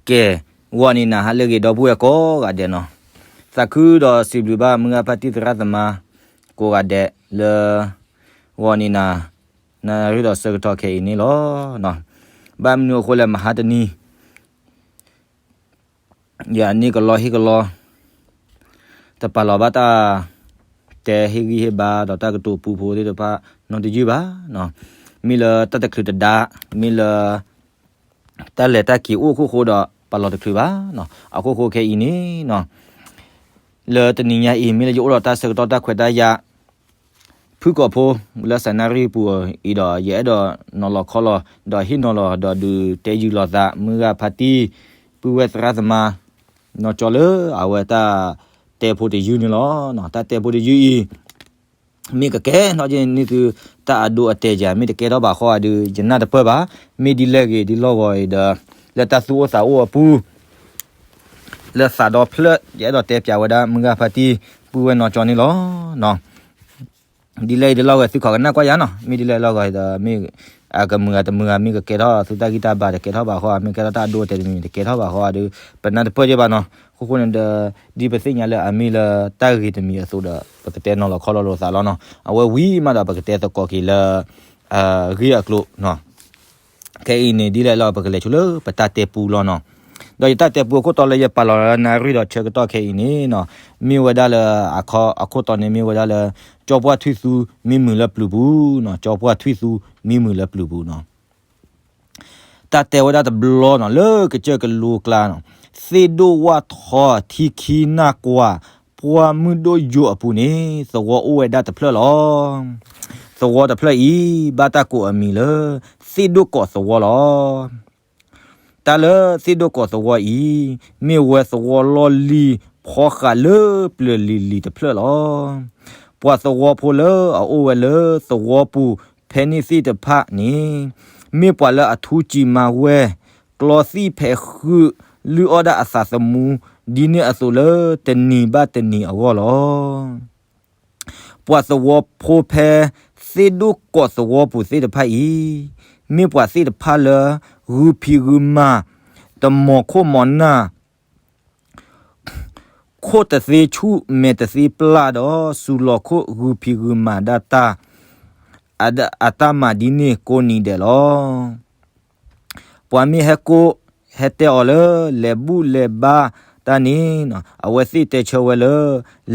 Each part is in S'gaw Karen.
ကဲ, ဂီၤနံၤနၤဟါလၢအဂ့ၤ ဒီပုၢ်ဝဲၢ်ကိးဂၤဒဲးနီၤ, သးခုဒီးစံးဘျုးဘၣ်မုၢ်ဂၢ်ဖါတံၢ်သရၣ်သမါ ကိးဂၤဒဲးလၢ ဂီၤနံၤနၤ နၣ်ရံၣ်ဒီးဆၢကတီၢ်ခဲအံၤန့ၣ်လီၤ. ဘၣ်မနုၤအဃိလဲၣ် မဟါတနံၤ ယၤန့ၣ်ကလီဟ့ၣ်ကလီ တပာ်လီၤဘၣ်တၢ် တဲဟ့ၣ်ဂံၢ်ဟ့ၣ်ဘါဒီးတၢ်ကတိၤပူဖိသ့ၣ်တဖၣ်နီတယုၢ်ဘၣ်. မ့ၢ်လၢတၢ်တချုးတဒါ, မ့ၢ်လၢ တၢ်လဲၤတၢ်က့ၤအိၣ်အခိၣ်ဃိဒီး ပာ်လီၤတချုးဘၣ်. အခိၣ်ဃိခဲအံၤန့ၣ် လၢတနံၤညါအံၤ မ့ၢ်လၢယအိၣ်ဒီးတၢ်ဆၢကတီၢ်တၢ်ခွဲးတၢ်ယာ် ဖုၣ်ကိာ်ဖိ လၢစးနၣ်ရံၣ်ပူၤအံၤဒီး ယအဲၣ်ဒိးနီၤလီၤခီလီၤ ဒီးဟ့ၣ်နီၤလီၤဒီးဒုးတဲယုာ်လိာ်သး မုၢ်ဂၢ်ဖါတံၢ် ပုၢ်ဝဲၢ်သရၣ်သမါ နီၢ်ကၠီလၢအဝဲတၢ်တဲဖိတယုၢ်န့ၣ်လီၤ. တၢ်တဲဖိတယုၢ်အံၤ မ့ၢ်ကကဲထီၣ်န့ၢ်သုတၢ်အဒိအတဲာ်ယၤ မ့ၢ်တကဲထီၣ်ဘၣ်ဃီဒီး ယနၢ်တပၢၢ်ဘၣ်. မ့ၢ်ဒ်လဲၣ်ဂ့ၤဒ်လဲၣ်ဂ့ၤဒီး လၢတၢ်သူၣ်အိၣ်သးအိၣ်အပူၤ လၢသးဒီဖျၢၣ် ယအဲၣ်ဒိးတဲပၠးဝဲဒၣ် မုၢ်ဂၢ်ဖါတံၢ် ပုၢ်ဝဲၢ်နီၢ်ကၠီန့ၣ်လီၤ. ဒ်လဲၣ်ဂ့ၤဒ်လဲၣ်ဂ့ၤ သုခိးကနၣ်ကွၢ်ယၤနီၤ, မ့ၢ်ဒ်လဲၣ်ဂ့ၤဒ်လဲၣ်ဂ့ၤဒီး မ့ၢ်အကမုာ်ဂ့ၤတမုာ်ဂ့ၤ မ့ၢ်ကကဲထီၣ်သုတၢ်ဂံၢ်တၢ်ဘါ တကဲထီၣ်ဘၣ်ဃီဧါ, မ့ၢ်ကဲထီၣ်တၢ်အဒိအတဲာ်တမံၤ တကဲထီၣ်ဘၣ်ဃီဧါဒီး ပနၢ်တပၢၢ်က့ဘၣ်နီၤ. အခိၣ်ဃိန့ၣ်ဒီး ဒ်ပသ့ၣ်ညါလၢအမ့ၢ်လၢ တၢ်ဂ့ၤတမံၤအသိးဒီး ပကတဲနီၤလီၤခီလီၤလိာ်သးလီၤနီၤ. အဝဲဝံၤမးဒီး ပကတဲသကိးက့ၤလၢ ဂ့ၢ်အကျိၤ ခဲအံၤန့ၣ် ဒ်လဲၣ်လီၤ ပကလဲၤဆူလၢပတၢ်တဲပူလီၤနီၤ. ဒီးယတၢ်တဲပူအခိၣ်တီလၢယပာ်လီၤလၢနၣ်ရံၣ်ဒီးဆၢကတီၢ်ခဲအံၤန့ၣ်နီၤ, မ့ၢ်ဝဲဒၣ်လၢ အခိၣ်တီန့ၣ်မ့ၢ်ဝဲဒၣ်လၢ ကၠီပှၢ်ထွံၣ်သူမံမုာ်လၢပျုၤပူၤနီၤ, ကၠီပှၢ်ထွံၣ်သူမံမုာ်လၢပျုၤပူၤနီၤ. တၢ်တဲဝဲဒၣ်တဘျီနီၤ လၢကစၢၢ်ကလိကျါနီၤ, သ့ၣ်ဒိၣ်ဝၣ်ထီထံခံနၢ်ကွၢ် ပှၢ်မုၢ်ဒိၣ်ယိာ်အပူၤန့ၣ် သဝီအိၣ်ဝဲဒၣ်တဖျၢၣ်လီၤ. သဝီတဖျၢၣ်အံၤ ဘၣ်တၢ်ကိးအမံၤလၢ သ့ၣ်ဒိၣ်ကိးသဝီလီၤ. တၢ်လၢသ့ၣ်ဒိၣ်ကိးသဝီအံၤ မ့ၢ်ဝဲသဝီလီၢ်လံၤဖီဃးလၢပျၢၤလံၤလံၤတဖျၢၣ်လီၤ. ပှၤသဝီဖိလၢအအိၣ်ဝဲလၢသဝီပူၤဖဲန့ၣ်သ့ၣ်တဖၣ်န့ၣ် မ့ၢ်ပှၤလၢအထူးစံးမၤဝဲ ကျီသံၣ်ဖဲးဃုာ် လုၢ်အီၣ်ဒၣ်အသးသမူ ဒ်န့ၣ်အသိးလၢတနံၤဘၣ်တနံၤအဂီၢ်လီၤ. ပှၤသဝီဖိဖဲသ့ၣ်ဒိၣ်ကိးသဝီပူၤသ့ၣ်တဖၣ်အံၤ မ့ၢ်ပှၤသ့ၣ်တဖၣ်လၢ ဂုာ်ဖံးဂုာ်မၤ တမီၤခိၣ်မီၤနၢ် ခိၣ်တသ့ဆူၣ်မဲာ်တသ့ပျၢ်ဒီး စူၤလီၤခိၣ်ဂုာ်ဖံးဂုာ်မၤဒၣ်တၢ် အတၢ်မၤဒ်န့ၣ်ကိးနံၤဒဲးလီၤ. ပှၤမ့ၢ်ဟဲကိး ဟဲတဲအီၤလၢ လဲၤဘူၣ်လဲၤဘါတၢ်န့ၣ် အဝဲသ့ၣ်တဲဆၢဝဲလၢ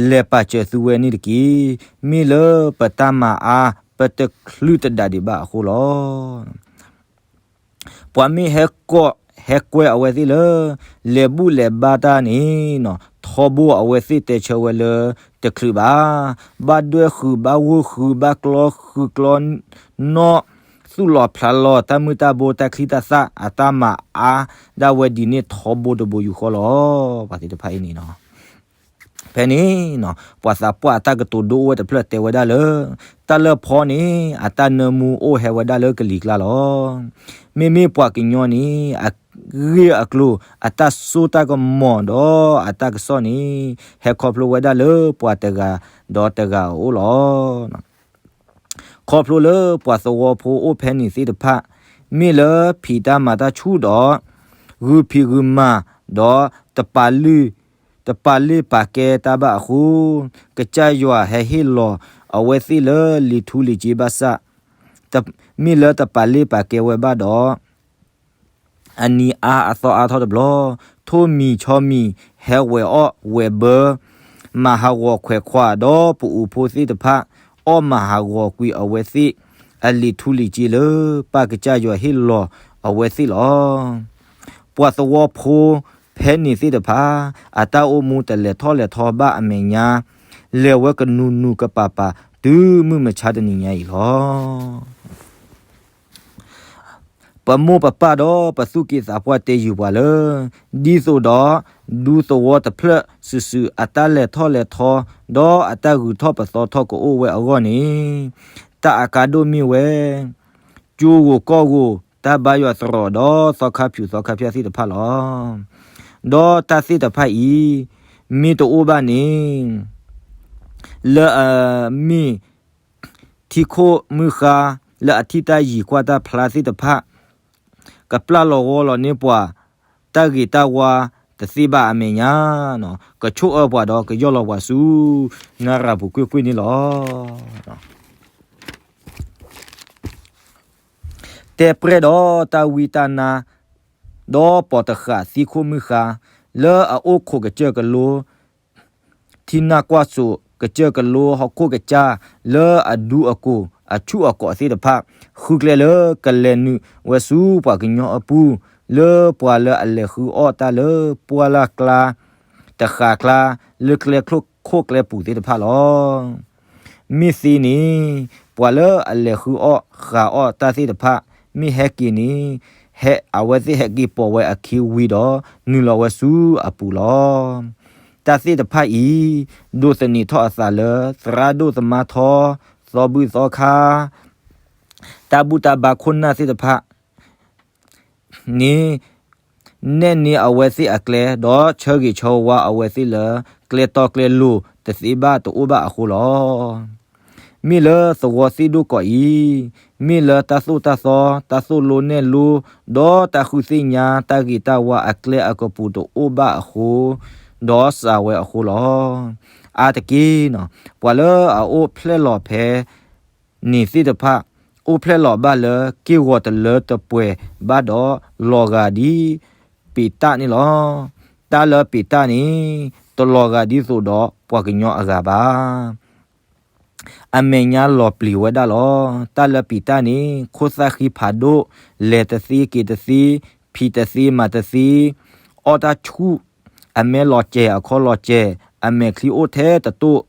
လဲၤပာ်စၢၤသုဝဲန့ၣ်တက့ၢ်. မ့ၢ်လၢပတၢ်မၤအါ ပတချုးတဒးဒံးဘၣ်အဃိလီၤ. ပှၤမ့ၢ်ဟဲကိး ဟဲကွဲအဝဲသ့ၣ်လၢ လဲၤဘူၣ်လဲၤဘါတၢ်န့ၣ် ထီဘိအဝဲသ့ၣ်တဲဆၢဝဲလၢ တချုးဘၣ်, ဘၣ်ဒွဲၣ်ဃုာ် ဘၣ်ဂိၢ်ဃုာ် ဘၣ်ကျီဃုာ်ကျီနီၣ် သူၣ်လီၤဖျးလီၤ တၢ်မုၢ်တၢ်ဘိ တၢ်ချံတၢ်သၣ် အတၢ်မၤအါဒၣ်ဝဲဒ်န့ၣ် ထီဘိတဘိယူၢ်ဃီလီၤ. ပှၤသ့ၣ်တဖၣ်အံၤန့ၣ်နီၤ ဖဲန့ၣ် ပှၤသးပှၢ်အတၢ်ကတိၤဒိအိၣ်ဝဲတဖျၢၣ်တဲဝဲဒၣ်လၢ တၢ်လၢဖီန့ၣ် အတၢ်နၢမူအိၣ်ဟဲဝဲဒၣ်လၢကလံၤကျါလီၤ. မ့မ့ၢ်ပှၤကညီန့ၣ် အဂ့ၢ်အကျိၤ အတၢ်စိတၢ်ကမီၤဒီးအတၢ်ကစီၣ်န့ၣ် ဟဲခီဖျိဝဲဒၣ်လၢပှၤတဂၤဒီးတဂၤအအိၣ်လီၤ. ခီဖျိလၢပှၤသဝီဖိအိၣ်ဖဲန့ၣ်သ့ၣ်တဖၣ် မ့ၢ်လၢဖံးတၢ်မၤတၢ်ဆူၣ်ဒီး ဂုာ်ဖံးဂုာ်မၤဒီး တပာ်လုၢ် တပာ်လ့ၢ်ပာ်ကဲတၢ်ဘၣ်အဃိ ကစၢ်ယွၤဟဲဟ့ၣ်လီၤအဝဲသ့ၣ်လၢလံာ်ထူလံာ်စ့ဘၣ်ဆၣ် မ့ၢ်လၢတပာ်လ့ၢ်ပာ်ကဲဝဲဘၣ်ဒီး အနံၤအါအသီအါထီၣ်တဘျီ, ထိၣ်မံၤဆီမံၤ ဟဲဝဲၤအီၣ်ဝဲၤဘၢ, မၤဟးဂီၤခွဲးခွါ ဒီးပအူးဖိသ့ၣ်တဖၣ် အီၣ်မၤဟးဂီၤကွံာ်အဝဲသ့ၣ် အလံာ်ထူလံာ်စ့လၢ ပၢ်ကစၢ်ယွၤဟ့ၣ်လီၤအဝဲသ့ၣ်လီၤ. ပှၤသဝီဖိဖဲန့ၣ်သ့ၣ်တဖၣ် အတၢ်အိၣ်မူတလဲၤထီၣ်လဲၤထီဘၣ်အမဲာ်ညါ, လဲၤဝဲကနူၤနူၤကပၤပၤ တုၤမုၢ်မဆါတနံၤညါအံၤလီၤ. ပမိၢ်ပပၢ်ဒီးပသူၣ်က့သးပှၢ်တဲယုာ်ပှၤလၢ ဒ်သိးဒီး ဒူသဝီတဖျၢၣ်စုာ်စုာ် အတၢ်လဲၤထီၣ်လဲၤထီ ဒီးအတၢ်ဂုၤထီၣ်ပသီထီၣ်ကအိၣ်ဝဲအဂီၢ်န့ၣ် တၢ်အကါဒိၣ်မ့ၢ်ဝဲ ကၠိဂိာ်ကီၢ်ဂိာ် တၢ်ဘါယွၤသရိာ်ဒီးသီခါဖၠူၣ်သီခါဖၠၣ်သ့ၣ်တဖၣ်လီၤ. ဒီးတၢ်သ့ၣ်တဖၣ်အံၤ မ့ၢ်တအိၣ်ဘၣ်န့ၣ် လၢအမ့ၢ် ထံခိၣ်မုၢ်ဃါ လၢအထံၣ်တၢ်ယံၤကွၢ်တၢ်ဖျါသ့ၣ်တဖၣ် ကပျၢ်လီၤဂီၤလီၤန့ၢ်ပှၤ တၢ်ဂ့ၤတၢ်ဝါတသ့ဘၣ်အမဲာ်ညါ, ကဆိၣ်အၢပှၤဒီးကယီၢ်လီၤပှၤဆူ နရၤပူၤကွ့ၢ်ကွ့ၢ်န့ၣ်လီၤ. တဲပျဲၢ်ဒီးတၢ်ဝံတၢ်နါ, ဒီးပိာ်တဃာ်သံခိၣ်မုၢ်ဃါ, လၢအအိၣ်ခိးကစၢၢ်ကလိ ထံနၢ်ကွၢ်စိးကစၢၢ်ကလိဟီၣ်ခိၣ်ကစၢ်, လၢအဒူအကိးအဆူၣ်အကိးသ့ၣ်တဖၣ်, ဃုကျဲလၢကလဲၤနုာ်ဝဲဆူပှၤကညီအပူၤ, လၢပှၤလၢအလဲၤဃုအီၣ်တၢ်လၢပှၢ်လၢ်ကျါ, တဃာ်ကျါ, လၢကျဲခိၣ်ကျဲပူၤသ့ၣ်တဖၣ်လီၤ. မ့ၢ်သ့န့ၣ်, ပှၤလၢအလဲၤဃုအီၣ်ဃာ်အီၣ်တၢ်သ့ၣ်တဖၣ်, မ့ၢ်ဟဲက့ၤန့ၣ်, ဟဲအဝဲသ့ၣ်ဟဲက့ၤပိာ်ဝဲအခ့ဝံၤဒီး နုာ်လီၤဝဲဆူအပူၤလီၤ. တၢ်သ့ၣ်တဖၣ်အံၤ, ဒိးသန့ၤထီၣ်အသးလၢ သရၣ်ဒိၣ်သမါထီ, သီဘူၣ်သီခါ, တၢ်ဘူၣ်တၢ်ဘါခိၣ်နၢ်သ့ၣ်တဖၣ် န့ၣ်, နဲၣ်န့ၢ်အဝဲသ့ၣ်အကျဲ, ဒီးဆၢဂ့ၤဆၢဝါအဝဲသ့ၣ်လၢ ကျဲတီကျဲလိၤတသ့ဘၣ်တအိၣ်ဘၣ်အဃိလီၤ. မ့ၢ်လၢသဝီသ့ၣ်ဒိၣ်ကီးအံၤ, မ့ၢ်လၢတၢ်သိၣ်တၢ်သီ, တၢ်သိၣ်လိနဲၣ်လိ, ဒီးတၢ်ဃုသ့ၣ်ညါတၢ်ဂ့ၤတၢ်ဝါအကျဲအကပူၤတအိၣ်ဘၣ်အဃိ, ဒီးစှၤဝဲအဃိလီၤ. အါတက့ၢ်, ပှၤလၢအအိၣ်ဖျဲၣ်လီၤဖဲ န့ၣ်သ့ၣ်တဖၣ်, အိၣ်ဖျဲၣ်လီၤဘၣ်လၢက့ၢ်ဂီၤတလၢတပှဲၤဘၣ်ဒီး လီၤဂာ်ဒ်ပ့ၤတၢ်န့ၣ်လီၤ. တၢ်လၢပ့ၤတၢ်န့ၣ်, တလီၤဂာ်ဒ်သိးဒီးပှၤကညီအဂၤဘၣ်. အမဲာ်ညါလီၤပျံၤဝဲဒၣ်လီၤ. တၢ်လၢပ့ၤတၢ်န့ၣ် ခိၣ်သၣ်ဃံဖးဒိၣ်, လဲၤတသ့က့ၤတသ့, ဖံးတသ့မၤတသ့, အီၣ်တၢ်ဆူၣ်, အမဲာ်လီၤစဲၤအခီလီၤစဲၤ, အမဲာ်ချံအိၣ်ထဲတတိၢ်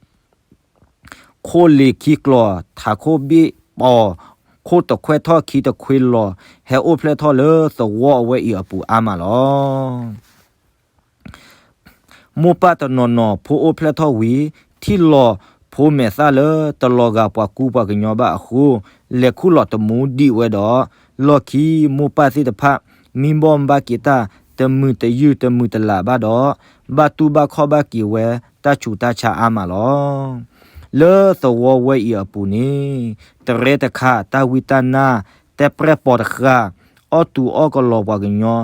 ခိၣ်လ့ၤခံကျီၤ, ထးခိၣ်ဘ့ၣ်ပီၤ, ခိၣ်တခွဲထီၣ်ခံတခွဲလီၤ, ဟဲအိၣ်ဖျဲၣ်ထီၣ်လၢသဝီအဝဲအံၤအပူၤအါမးလီၤ. မိၢ်ပၢ်တနီၤနီၤဖိအိၣ်ဖျဲၣ်ထီၣ်ဝံၤ, ထံၣ်လီၤဖိမဲာ်သၣ်လၢတလီၤဂာ်ပှၤကူပှၤကညီဘၣ်အဃိ, လဲၤခူၣ်လီၤတမူဒံးဝဲဒီး, လီၢ်ခံမိၢ်ပၢ်သ့ၣ်တဖၣ် မံဘီၣ်ဘၣ်က့ၤတၢ်တမုာ်တယုၢ်တမုာ်တလၤဘၣ်ဒီး, ဘၣ်တူၢ်ဘၣ်ခီၣ်ဘၣ်က့ၤဝဲတၢ်ဆူးတၢ်ဆါအါမးလီၤ. လၢသဝီဝဲအံၤအပူၤန့ၣ်, တရဲတခါတၢ်ဝံတၢ်နါ, တဲပျဲၢ်ပိာ်တဃာ်, အီၣ်တူၤအီၣ်ကလီၤပှၤကညီ,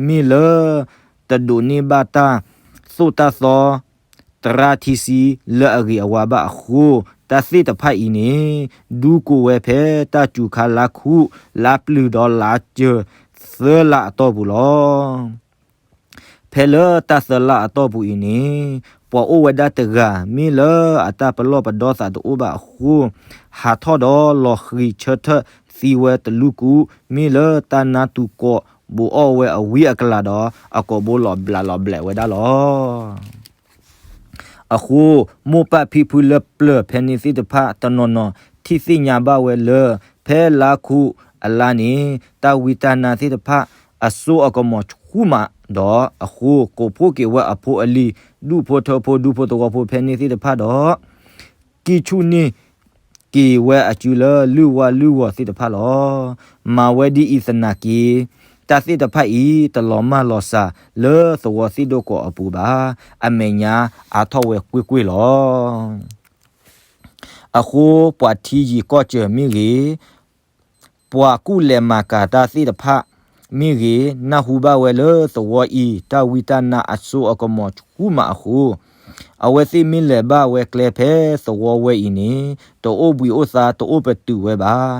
မ့ၢ်လၢတဒိးန့ၢ်ဘၣ်တၢ်သိၣ်တၢ်သီ သရၣ်ထံဆံလၢအဂ့ၤအဝါဘၣ်အဃိ, တၢ်သ့ၣ်တဖၣ်အံၤန့ၣ်, ဒူကိးဝဲဖဲတၢ်စူၤခါလါခူး, လါပျုၤဒီးလါစၢၤ, သၢလါအတီၢ်ပူၤလီၤ. ဖဲလၢတၢ်သၢလါအတီၢ်ပူၤအံၤန့ၣ်, ပှၤအိၣ်ဝဲဒၣ်တဂၤ မ့ၢ်လၢအတၢ်ပလီၢ်ပဒီသးတအိၣ်ဘၣ်အဃိ, ဟးထီၣ်ဒီးလီၤဃံၤဆၢထၢၣ်သံဝဲတလူၢ်ကူး, မ့ၢ်လၢတၢ်နါတူၢ်ကိးဘူးအီၣ်ဝဲအဝံအကလၤဒီး အကိာ်ဘိလီၤဘျးလီၤဘျးဝဲဒၣ်လီၤ. အဃိ, မိၢ်ပၢ်ဖံဖုလၢပျၢၤဖဲန့ၣ်သ့ၣ်တဖၣ်တနီၤနီၤ ထံၣ်သ့ၣ်ညါဘၣ်ဝဲလၢ ဖဲလါခူးအလါန့ၣ် တၢ်ဝံတၢ်နါသ့ၣ်တဖၣ် အစိအကမီၤဆူၣ်မးဒီးအဃိ, ကိးဖှိၣ်က့ၤဝဲအဖိအလံၤ, ဒူၣ်ဖိထၢဖိဒူဖိသဝီဖိဖဲန့ၣ်သ့ၣ်တဖၣ်ဒီး ကံၢ်ဆူၣ်န့ၢ်က့ၤဝဲအစုလၢလုၢ်ဝါလုၢ်ဂီၤသ့ၣ်တဖၣ်လီၤ. မၤဝဲဒ်အံၤသနာ်က့, တၢ်သ့ၣ်တဖၣ်အံၤ တလီၤမၢ်လီၤစၢ်လၢသဝီသ့ၣ်ဒိၣ်ကိးအပူၤဘၣ်. အမဲာ်ညါအါထီၣ်ဝဲကွ့ၢ်ကွ့ၢ်လီၤ. အဃိပှၤထံယံၤကီၢ်စၢၤမ့ၢ်ဂ့ၤ, ပှၤကူၣ်လဲၤမၤကၤတၢ်သ့ၣ်တဖၣ်မ့ၢ်ဂ့ၤ, နၢ်ဟူဘၣ်ဝဲလၢသဝီအံၤ တၢ်ဝံတၢ်နါအစိအကမီၤဆူၣ်မးအဃိ, အဝဲသ့ၣ်မ့ၢ်လဲၤဘၣ်ဝဲကျဲဖဲသဝီဝဲအံၤန့ၣ်, တအိၣ်ဘှံးအိၣ်သါတအိၣ်ပတုာ်ဝဲဘၣ်.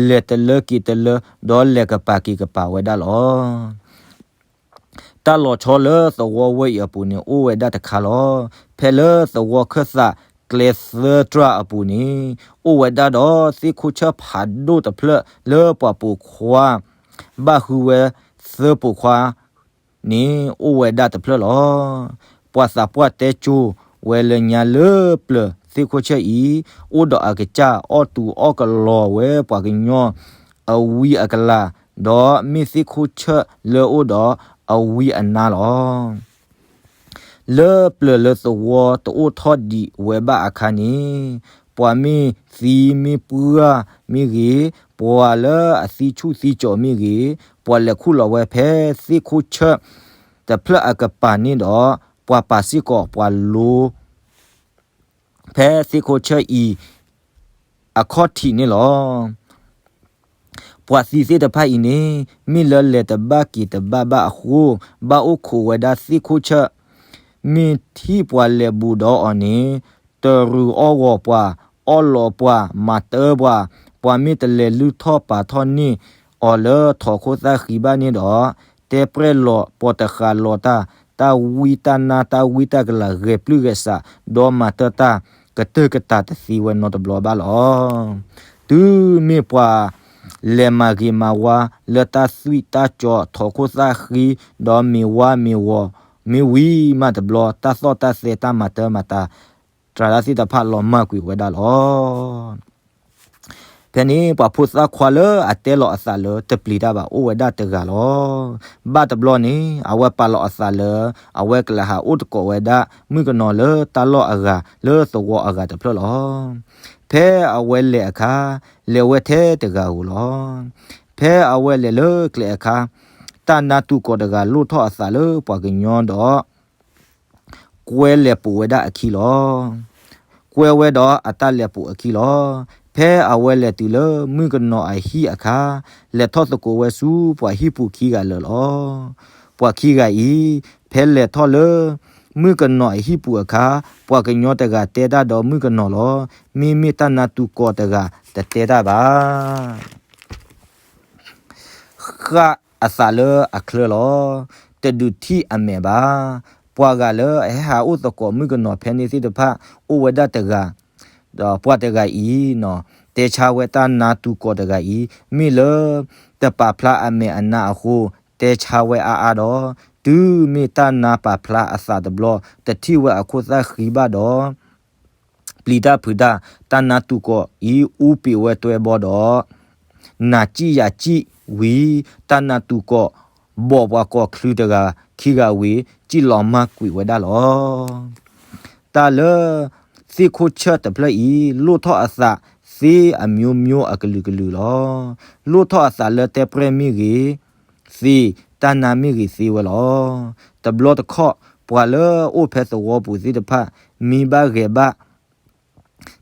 လဲၤတလၢက့ၤတလၢ, ဒီးလဲၤကပၤက့ၤကပၤဝဲဒၣ်လီၤ. တၢ်လီၤဆီလၢသဝီဝဲအံၤအပူၤန့ၣ် အိၣ်ဝဲဒၣ်တခါလီၤ. ဖဲလၢသဝီခၢၣ်သးကျဲသၢတြၢ်အပူၤန့ၣ်, အိၣ်ဝဲဒၣ်ဒီးသ့ၣ်ခိၣ်ဆၢၣ်ဖးဒိၣ်တဖျၢၣ်လၢပှၤပိာ်ခွါ ဘၣ်ဃုဝဲသၢပိာ်ခွါန့ၣ် အိၣ်ဝဲဒၣ်တဖျၢၣ်လီၤ. ပှၤသးပှၢ်တဲစိၤဝဲလၢညါလၢပျၢၤသ့ၣ်ခိၣ်ဆၢၣ်အံၤ အိၣ်ဒီးအကစၢ်အီၣ်တူၤအီၣ်ကလီၤဝဲပှၤကညီအဝံအကလၤ, ဒီးမ့ၢ်သ့ၣ်ခိၣ်ဆၢၣ်လၢအိၣ်ဒီးအဝံအနါလီၤ. လၢပျၢၤလၢသဝီတအိၣ်ထီၣ်ဒံးဝဲဘၣ်အခါန့ၣ်, ပှၤမ့ၢ်သံမ့ၢ်ပှၢ်မ့ၢ်ဂ့ၤ, ပှၤလၢအသံဆူၣ်သံကၠီၤမ့ၢ်ဂ့ၤ, ပှၤလဲၤခူၣ်လီၤဝဲဖဲသ့ၣ်ခိၣ်ဆၢၣ်တဖျၢၣ်အကပၤန့ၣ်ဒီး, ပှၤပာ်စ့ၢ်ကီးပှၤလိ ဖဲသ့ၣ်ခိၣ်ဆၢၣ်အံၤအခီၣ်ထံးန့ၣ်လီၤ. ပှၤသံသ့ၣ်တဖၣ်အံၤန့ၣ် မ့ၢ်လၢလဲၤတဘၣ်က့ၤတဘၣ်ဘၣ်အဃိ, ဘၣ်အိၣ်ခိးဝဲဒၣ်သ့ၣ်ခိၣ်ဆၢၣ်, မ့ၢ်ထံၣ်ပှၤလဲၤဘူးဒီးအီၤန့ၣ် တရူးအီၣ်ဂီၤပှၤ, အီၣ်လီၤပှၤ, မၤတၢပှၤ, ပှၤမ့ၢ်တလဲၤလုၢ်ထီၣ်ပာ်ထီၣ်န့ၢ်အီၤလၢထိးခိၣ်သၣ်ဃံဘၣ်န့ၣ်ဒီး, တဲပြဲၢ်လီၤပှၤတဃးလီၤတၢ်, တၢ်ဝံတၢ်နါ တၢ်ဝံတၢ်ကလၤ ဂဲၤပျုၢ်ဂဲၤဆး, ဒီးမၤတၢ်တၢ်ကတၢၢ်ကတၢၢ်တသ့ဝဲနီတဘျီဘၣ်လီၤ. တုၤမ့ၢ်ပှၤလဲၤမၤဂ့ၤမၤဝါလၢတၢ်သွံၣ်တၢ်ကၠီၤထိးခိၣ်သၣ်ဃံ, ဒီးမ့ၤဝါမ့ၤဝီၤ, မ့ၢ်ဝံၤမးတဘျီ တၢ်သီၣ်တၢ်သဲတၢ်မၤတၢ်မၤတၢ် တြၢ်တၢ်သ့ၣ်တဖၣ်လီၤမၢ်ကွံာ်ဝဲဒၣ်လီၤ. ဖဲန့ၣ် ပှၤဖိသၣ်ခွါလၢအတဲလီၤအသးလၢတပျံၤတၢ်ဘၣ် အိၣ်ဝဲဒၣ်တဂၤလီၤ. ဘၣ်တဘျီန့ၣ် အဝဲပာ်လီၤအသးလၢ အဝဲကလဲၤဟးအိၣ်သကိးဝဲဒၣ် မုၣ်ကနီၤလၢတၢ်လီၢ်အဂၤ လၢသဝီအဂၤတဖျၢၣ်လီၤ. ဖဲအဝဲလဲၤအခါ လဲၤဝဲထဲတဂၤဧိၤလီၤ. ဖဲအဝဲလဲၤလၢကျဲအခါ တၢ်နါတူာ်ကီၢ်တဂၤ လိၣ်ထီၣ်အသးလၢပှၤကညီဒီး ကွဲလဲၤပိာ်ဝဲဒၣ်အခံလီၤ. ကွဲဝဲဒီးအတၢ်လဲၤပိာ်အခံလီၤ. ဖဲအဝဲလဲၤတုၤလၢမုၣ်ကနီၤအဟံၣ်အခါ, လဲၤထီၣ်သကိးဝဲဆူပှၤဟံၣ်ပူၤခံဂၤလၢာ်လီၤ. ပှၤခံဂၤအံၤ, ဖဲလဲၤထီၣ်လၢမုၣ်ကနီၤအဟံၣ်ပူၤအခါ, ပှၤကညီတဂၤတဲတၢ်ဒီးမုၣ်ကနီၤလီၤ. မ့မ့ၢ်တၢ်နါတူာ်ကီၢ်တဂၤတတဲတၢ်ဘၣ်. ဃၣ်အသးလၢအချၢလီၤ. တဒုးထံၣ်အမဲာ်ဘၣ်. ပှၤဂၤလၢအဟဲဟးအိၣ်သကိးမုၣ်ကနီၤဖဲန့ၣ်သ့ၣ်တဖၣ် အိၣ်ဝဲဒၣ်တဂၤ, ဒီးပှၤတဂၤအံၤ, တဲဆါဝဲတၢ်နါတူာ်ကီၢ်တဂၤအံၤ မ့ၢ်လၢတပာ်ဖျါအမဲာ်အနါအဃိ, တဲဆါဝဲအါအါဒီး, တုၤမ့ၢ်တၢ်နါပာ်ဖျါအသးတဘျီ တထံၣ်ဝဲအခိၣ်သၣ်ဃံဘၣ်ဒီး ပျံၤတၢ်ဖုးတၢ်, တၢ်နါတူာ်ကီၢ်အံၤအူပံာ်ဝဲတွဲဘီဒီး, နၤစံၣ်ယၤစံၣ်ဝံၤ, တၢ်နါတူာ်ကီၢ်ဘီၣ်ပှၤကီၢ်ချၢတဂၤခံဂၤဝံၤ စံၣ်လီၤမၢ်ကွံာ်ဝဲဒၣ်လီၤ. တၢ်လၢသ့ၣ်ခိၣ်ဆၢၣ်တဖျၢၣ်အံၤ လိၣ်ထီၣ်အသးသ့အမျိုးမျိုးအကလုာ်ကလုာ်လီၤ. လိၣ်ထီၣ်အသးလၢတဲပြဲၢ်မ့ၢ်ဂ့ၤ, သ့, တၢ်နါမ့ၢ်ဂ့ၤသ့ဝဲလီၤ. တဘျီတခီၣ် ပှၤလၢအအိၣ်ဖဲသဝီပူၤသ့ၣ်တဖၣ် မံဘၣ်ဂဲၤဘၣ်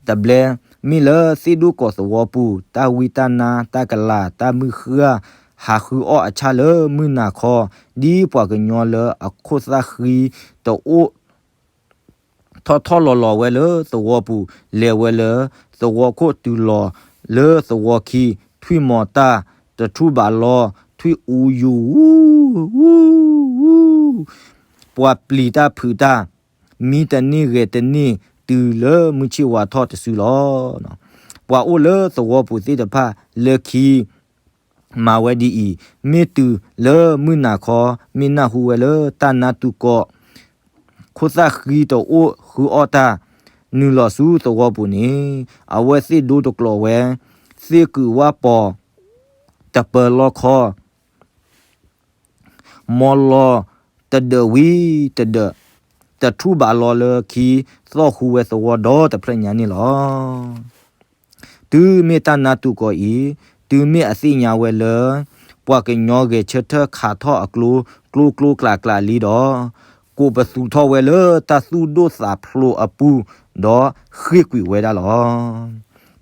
တဘျဲ, မ့ၢ်လၢသ့ၣ်ဒိၣ်ကီၢ်သဝီပူၤ တၢ်ဝံတၢ်နါ တၢ်ကလၤ တၢ်မုၢ်ဃၢ် ဟးဃုအီၣ်အဆၣ်လၢမုၢ်နၤခီ, ဒ်ပှၤကညီလၢအခိၣ်သၣ်ဃံတအိၣ် ထီၣ်ထီၣ်လီၤလီၤဝဲလၢသဝီပူၤ, လဲၤဝဲလၢသဝီခိၣ်တုၤလီၤလၢသဝီခံ, ထွံၣ်မီၤတၢ်တထူၣ်ဘးလီ, ထွံၣ်အူယူၤဝူ, ပှၤပျံၤတၢ်ဖုးတၢ်, မံတန့ၢ်ဂဲၤတန့ၢ် တုၤလၢမုၢ်ဆ့ၣ်ဝါထီၣ်တစုလီၤ. ပှၤအိၣ်လၢသဝီပူၤသ့ၣ်တဖၣ် လၢခံ မၤဝဲဒ်အံၤ, မ့ၢ်တုၤလၢမုၢ်နၤခီ မ့ၢ်နၢ်ဟူဝဲလၢတၢ်နါတူာ်ကီၢ် ခိၣ်သၣ်ဃံတအိၣ်ဃုအီၣ်တၢ်, နုာ်လီၤဆူသဝီပူၤန့ၣ်, အဝဲသ့ၣ်ဒိတကျိးဝဲ, သ့ၣ်ကုာ်ဝၣ်ပီၤ တပၢၤလီၢ်ခီ မီလီၤတဒၢးဝံၤတဒၢး, တထူၣ်ဘးလီလၢခံ, သီၣ်ဃုဝဲသဝီဒီတဖျၢၣ်ညါန့ၣ်လီၤ. တုၤမ့ၢ်တၢ်နါတူာ်ကီၢ်အံၤ, တုၤမ့ၢ်အသ့ၣ်ညါဝဲလၢ ပှၤကညီဂဲၤဆၢထၢၣ်ခးထီၣ်အကျိ ကျိကျိကျးကျးလံဒီး, ကိးပသူထီၣ်ဝဲလၢတၢ်သူၣ်ဒိၣ်သးဖျိးအပူၤ, ဒီးဃ့ၢ်ကွံာ်ဝဲဒၣ်လီၤ.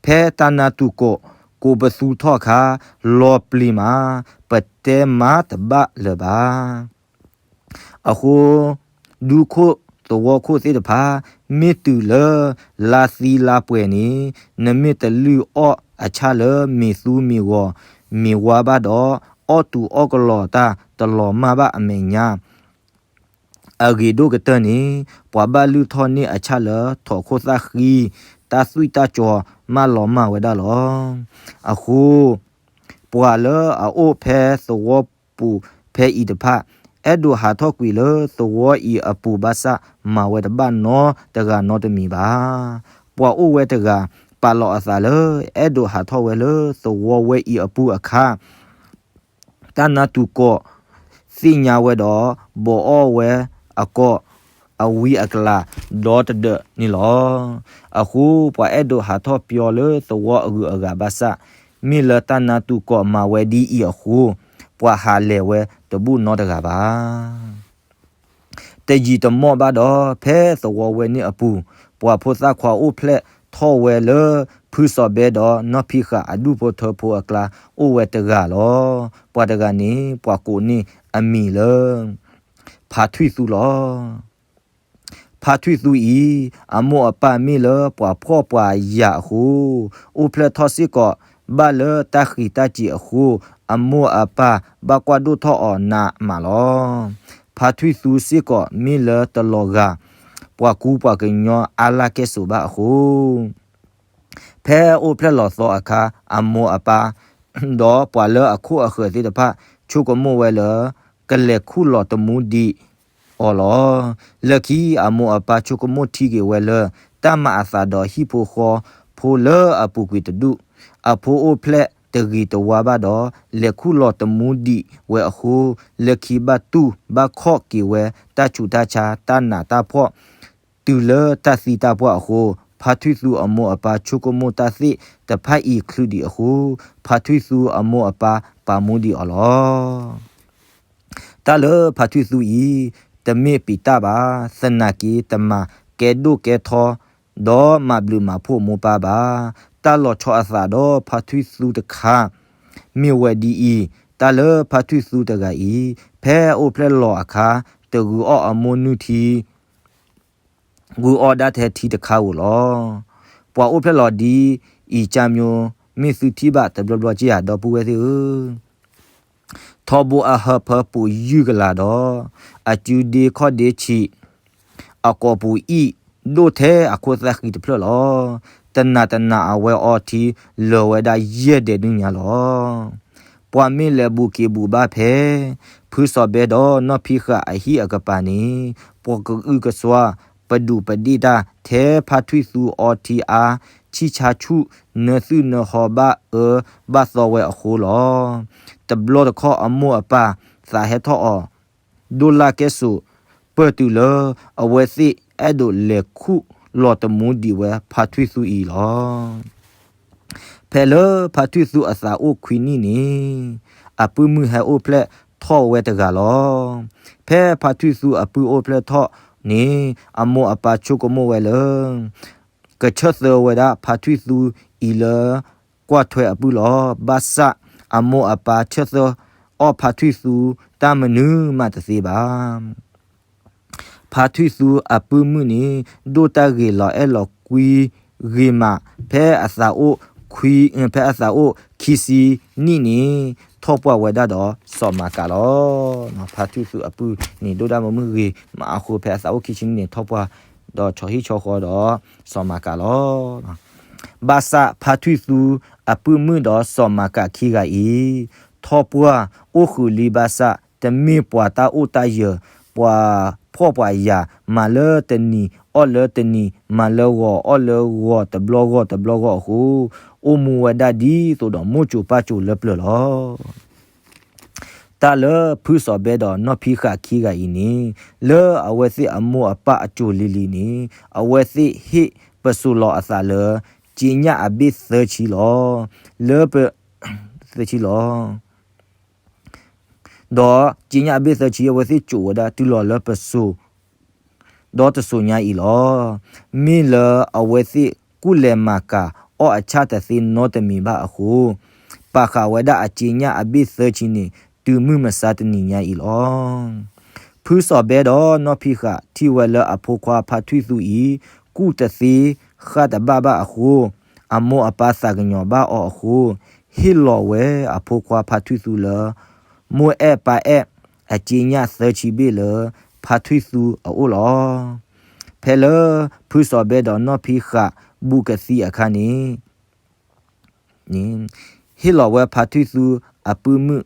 ဖဲတၢ်နါတူာ်ကီၢ် ကိးပသူထီၣ်အခါ လီၤပျံၤမး, ပတဲမၤတဘၣ်လၢၤဘၣ်. အဃိ ဒူခိၣ်သဝီခိၣ်သ့ၣ်တဖၣ်, မ့ၢ်တုၤလၢလါသံလါပှဲၤန့ၣ်, နမ့ၢ်တလုၢ်အီၣ်အဆၣ်လၢမ့ၤသူမ့ၤဂီၤ မ့ၤဝါဘၣ်ဒီး, အီၣ်တူာ်အီၣ်ကလီၤတၢ်တလီၤမၢ်ဘၣ်အမဲာ်ညါ အဂ့ၤဒိၣ်ကတၢၢ်န့ၣ်, ပှၤဘၣ်လုၢ်ထီၣ်န့ၢ်အဆၣ်လၢထိးခိၣ်သၣ်ဃံ, တၢ်သွံၣ်တၢ်ကၠီၤမးလီၤမၢ်ဝဲဒၣ်လီၤ. အဃိ ပှၤလၢအအိၣ်ဖဲသဝီပူၤဖဲအံၤတဖၣ်, အဲၣ်ဒိးဟးထီၣ်ကွံာ်လၢသဝီအံၤအပူၤဘၣ်ဆၣ် မၤဝဲတဘၣ်နီတဂၤနီတမံၤဘၣ်. ပှၤအိၣ်ဝဲတဂၤ ပာ်လီၤအသးလၢ အဲၣ်ဒိးဟးထီၣ်ဝဲလၢသဝီဝဲအံၤအပူၤအခါ တၢ်နါတူာ်ကီၢ်သ့ၣ်ညါဝဲဒီး ဘိးအီၣ်ဝဲအကီၢ် အဝံအကလၤ ဒီတဒၢးန့ၣ်လီၤ. အဃိ ပှၤအဲၣ်ဒိးဟးထီၣ်ပၠီလၢသဝီအဂုၤအဂၤဘၣ်ဆၣ်, မ့ၢ်လၢတၢ်နါတူာ်ကီၢ်မၤဝဲဒ်အံၤအဃိ, ပှၤဟးလဲၤဝဲတဘူၣ်နီတဂၤဘၣ်. တယံာ်တမီၢ်ဘၣ်ဒီး ဖဲသဝီဝဲန့ၣ်အပူၤ, ပှၤဖိသၣ်ခွါအိၣ်ဖျဲၣ် ထီၣ်ဝဲလၢ ဖုစီၤဘဲဒီးနီၢ်ဖံဃာ်အဒူၣ်ဖိထၢဖိအကျါ အိၣ်ဝဲတဂၤလီၤ. ပှၤတဂၤန့ၣ် ပှၤကိးန့ၢ်အမံၤလၢ ဖါထွံၣ်သူလီၤ. ဖါထွံၣ်သူအံၤ အမိၢ်အပၢ်မ့ၢ်လၢပှၤဖှီၣ်ပှၤယာ်အဃိ, အိၣ်ဖျဲၣ်ထီၣ်စ့ၢ်ကီးဘၣ်လၢတၢ်ဃံးတၢ်စ့ၤအဃိ, အမိၢ်အပၢ်ဘၣ်ကွၢ်ဒိၣ်ထီၣ်အီၤနးမးလီၤ. ဖါထွံၣ်သူစ့ၢ်ကီးမ့ၢ်လၢတလီၤဂာ် ပှၤကူပှၤကညီအါလၢ်ကဲၣ်ဆိးဘၣ်အဃိ ဖဲအိၣ်ဖျဲၣ်လီၤသီအခါ အမိၢ်အပၢ် ဒီးပှၤလၢအခိၣ်အဃၢၤသ့ၣ်တဖၣ် ဆိကမိၣ်ဝဲလၢ ကလဲၤခူၣ်လီၤတမူဒံးအီၤလီၤ. လၢခံအမိၢ်အပၢ်ဆိကမိၣ်ထံက့ၤဝဲလၢ တၢ်မၤအသးဒီးဟံၣ်ဖိဃီဖိလၢအပူၤကွံာ်တဒူၣ်, အဖိအိၣ်ဖျဲၣ်တဂ့ၤတဝါဘၣ်ဒီး လဲၤခူၣ်လီၤတမူဒံးဝဲအဃိ, လၢခံဘၣ်တူၢ်ဘၣ်ခီၣ်က့ၤဝဲတၢ်ဆူးတၢ်ဆါတၢ်နးတၢ်ဖှီၣ် တုၤလၢတၢ်သံတၢ်ပှၢ်အဃိ, ဖါထွံၣ်သူအမိၢ်အပၢ်ဆိကမိၣ်တၢ်သ့ၣ်တဖၣ်အံၤချုးဒံးအဃိ, ဖါထွံၣ်သူအမိၢ်အပၢ်ပာ်မူဒံးအီၤလီၤ. တၢ်လၢဖါထွံၣ်သူအံၤ တမ့ၢ်ပံးတၢ်ဘၣ်, သနာ်က့တမၤကဲဒိၣ်ကဲထီ ဒီးမၤဘျုးမၤဖှိၣ်မိၢ်ပၢ်ဘၣ်. တၢ်လီၤဆီအသးဒီးဖါထွံၣ်သူတခါ မ့ၢ်ဝဲဒ်အံၤ, တၢ်လၢဖါထွံၣ်သူတဂၤအံၤ ဖဲအိၣ်ဖျဲၣ်လီၤအခါ တဂုာ်အီၣ်အမိၢ်နုၢ်ထံ ဂုာ်အီၣ်ဒၣ်ထဲထံတခါဧိၤလီၤ. ပှၤအိၣ်ဖျဲၣ်လီၤဒ်အံၤကၢ်မျိ မ့ၢ်သုထံၣ်ဘၣ်တဘျီဘျီက့ဧါ ဒီပုၢ်ဝဲၢ်သ့ၣ်ဧၢ. ထီဘိအဟၢဖၢပူၤယုၢ်ကလာ်ဒီး အစုဒ့ခီၣ်ဒ့ဆံး အကိာ်ပူၤအံၣ် ဒိၣ်ထဲအခိၣ်သၣ်ဃံတဖျၢၣ်လီၤ. တနၤတနၤအဝဲအီထံလၢာ်ဝဲဒၣ်ယဲၢ်ဒဲးဒုညါလီၤ. ပှၤမ့ၢ်လဲၤဘူးက့ၤဘူးဘၣ်ဖဲ ဖုစီၤဘဲဒီးနီၢ်ဖံဃာ်အဟံၣ်အကပၤန့ၣ် ပှၤကအုကစွါ ပဒူးပဒ့ၣ်တၢ် ထဲဖါထွံၣ်သူအီထံအါ ဆံၣ်ဆါဆူၣ် နၢသုၣ်နၢဟီဘၣ်အၢဘၣ်သီဝဲအဃိလီၤ. တဘျီတခီၣ်အမိၢ်အပၢ်သးဟဲထီၣ်အီၤ ဒိၣ်လၢ်ကဲၣ်ဆိး ပၢၢ်တုၤလၢအဝဲသ့ၣ်အဲၣ်ဒိးလဲၤခူၣ်လီၤတမူဒံးဝဲဖါထွံၣ်သူအံၤလီၤ. ဖဲလၢဖါထွံၣ်သူအသးအိၣ်ခွံနံၣ်န့ၣ် အပုၢ်မုၣ်ဟဲအိၣ်ဖျဲၣ်ထီၣ်ဝဲတဂၤလီၤ. ဖဲဖါထွံၣ်သူအပုၢ်အိၣ်ဖျဲၣ်ထီၣ်န့ၣ် အမိၢ်အပၢ်ဆိကမိၣ်ဝဲလၢ ကဆၢသၢဝဲဒၣ်ဖါထွံၣ်သူအံၤလၢ ကွၢ်ထွဲအပုၢ်လီၤ. ဘၣ်ဆၣ်အမိၢ်အပၢ်ဆၢသၢအီၣ်ဖါထွံၣ်သူတၢ်မနုၤမးတသ့ဘၣ်. ဖါထွံၣ်သူအပုၢ်မုၣ်န့ၣ် ဒိၣ်တၢ်ဂ့ၤလီၤအဲၣ်လီၤကွံဂ့ၤမး, ဖဲအသးအိၣ်ခွံ, ဖဲအသးအိၣ်ခံဆံနံၣ်န့ၣ် ထီၣ်ပှၢ်ဝဲဒၣ်ဒီးစီၤမၤကးလီၤ. ဖါထွံၣ်သူအပုၢ်န့ၣ် ဒိၣ်တၢ်မုာ်မုာ်ဂ့ၤမးအဃိ ဖဲအသးအိၣ်ခံဆံနံၣ်န့ၣ် ထီၣ်ပှၢ်ဒီးဆီဟံၣ်ဆီဃီဒီးစီၤမၤကးလီၤ. ဘၣ်ဆၣ်ဖါထွံၣ်သူအပုၢ်မုၣ်ဒီးစီၤမၤကးခံဂၤအံၤ ထီၣ်ပှၢ်အိၣ်ဃုာ်လံဘၣ်ဆၣ် တမ့ၢ်ပှၤတၢ်အိၣ်တၢ်ယၢၤ, ပှၤဖှီၣ်ပှၤယာ်, မၤလၢတနံၤအီၣ်လၢတနံၤ, မၤလၢဂီၤအီၣ်လၢဂီၤ, တဘျီဂီၤတဘျီဂီၤအဃိ, အိၣ်မူဝဲဒၣ်ဒ်သိးဒီးမိၢ်စိၤပၢ်စိၤလၢပျၢၤလီၤ. တၢ်လၢဖုစီၤဘဲဒီးနီၢ်ဖံဃာ်ခံဂၤအံၤန့ၣ်, လၢအဝဲသ့ၣ်အမိၢ်အပၢ်အစိၤလံၤလံၤန့ၣ်, အဝဲသ့ၣ်ဟ့ၣ်ပစိၤလီၤအသးလၢ က့ညၣ်အဘ့ၣ်သၢဆံလီၤ. လၢပ, သၢဆံလီၤ. ဒီးက့ညၣ်အဘ့ၣ်သၢဆံ အဝဲသ့ၣ်စိာ်ဝဲဒၣ်တုၤလီၤလၢပစိၤ ဒီးတစိၤညါအံၤလီၤ. မ့ၢ်လၢအဝဲသ့ၣ်ကူၣ်လဲၤမၤကၤအီၣ်အဆၣ်တသ့နီတမံၤဘၣ်အဃိ, ပာ်ဃာ်ဝဲဒၣ်အက့ညၣ်အဘ့ၣ်သၢဆံန့ၣ် တုၤမုၢ်မဆါတနံၤညါအံၤလီၤ. ဖုစီၤဘဲဒီးနီၢ်ဖံဃာ်ထံၣ်ဝဲလၢအဖိခွါဖါထွံၣ်သူအံၤ ကူၣ်တသ့ဃၣ်တဘၣ်ဘၣ်အဃိ, အမိၢ်အပၢ်သးကညီၤဘၣ်အီၤအဃိ, ဟ့ၣ်လီၤဝဲအဖိခွါဖါထွံၣ်သူလၢ မိၢ်အဲၣ်ပၢ်အဲၣ်အက့ညၣ်သၢဆံဘ့ၣ်လၢ ဖါထွံၣ်သူအအိၣ်လီၤ. ဖဲလၢဖုစီၤဘဲဒီးနီၢ်ဖံဃာ်ဘူးကသံအခါန့ၣ် ဟ့ၣ်လီၤဝဲဖါထွံၣ်သူအပုၢ်မုၣ်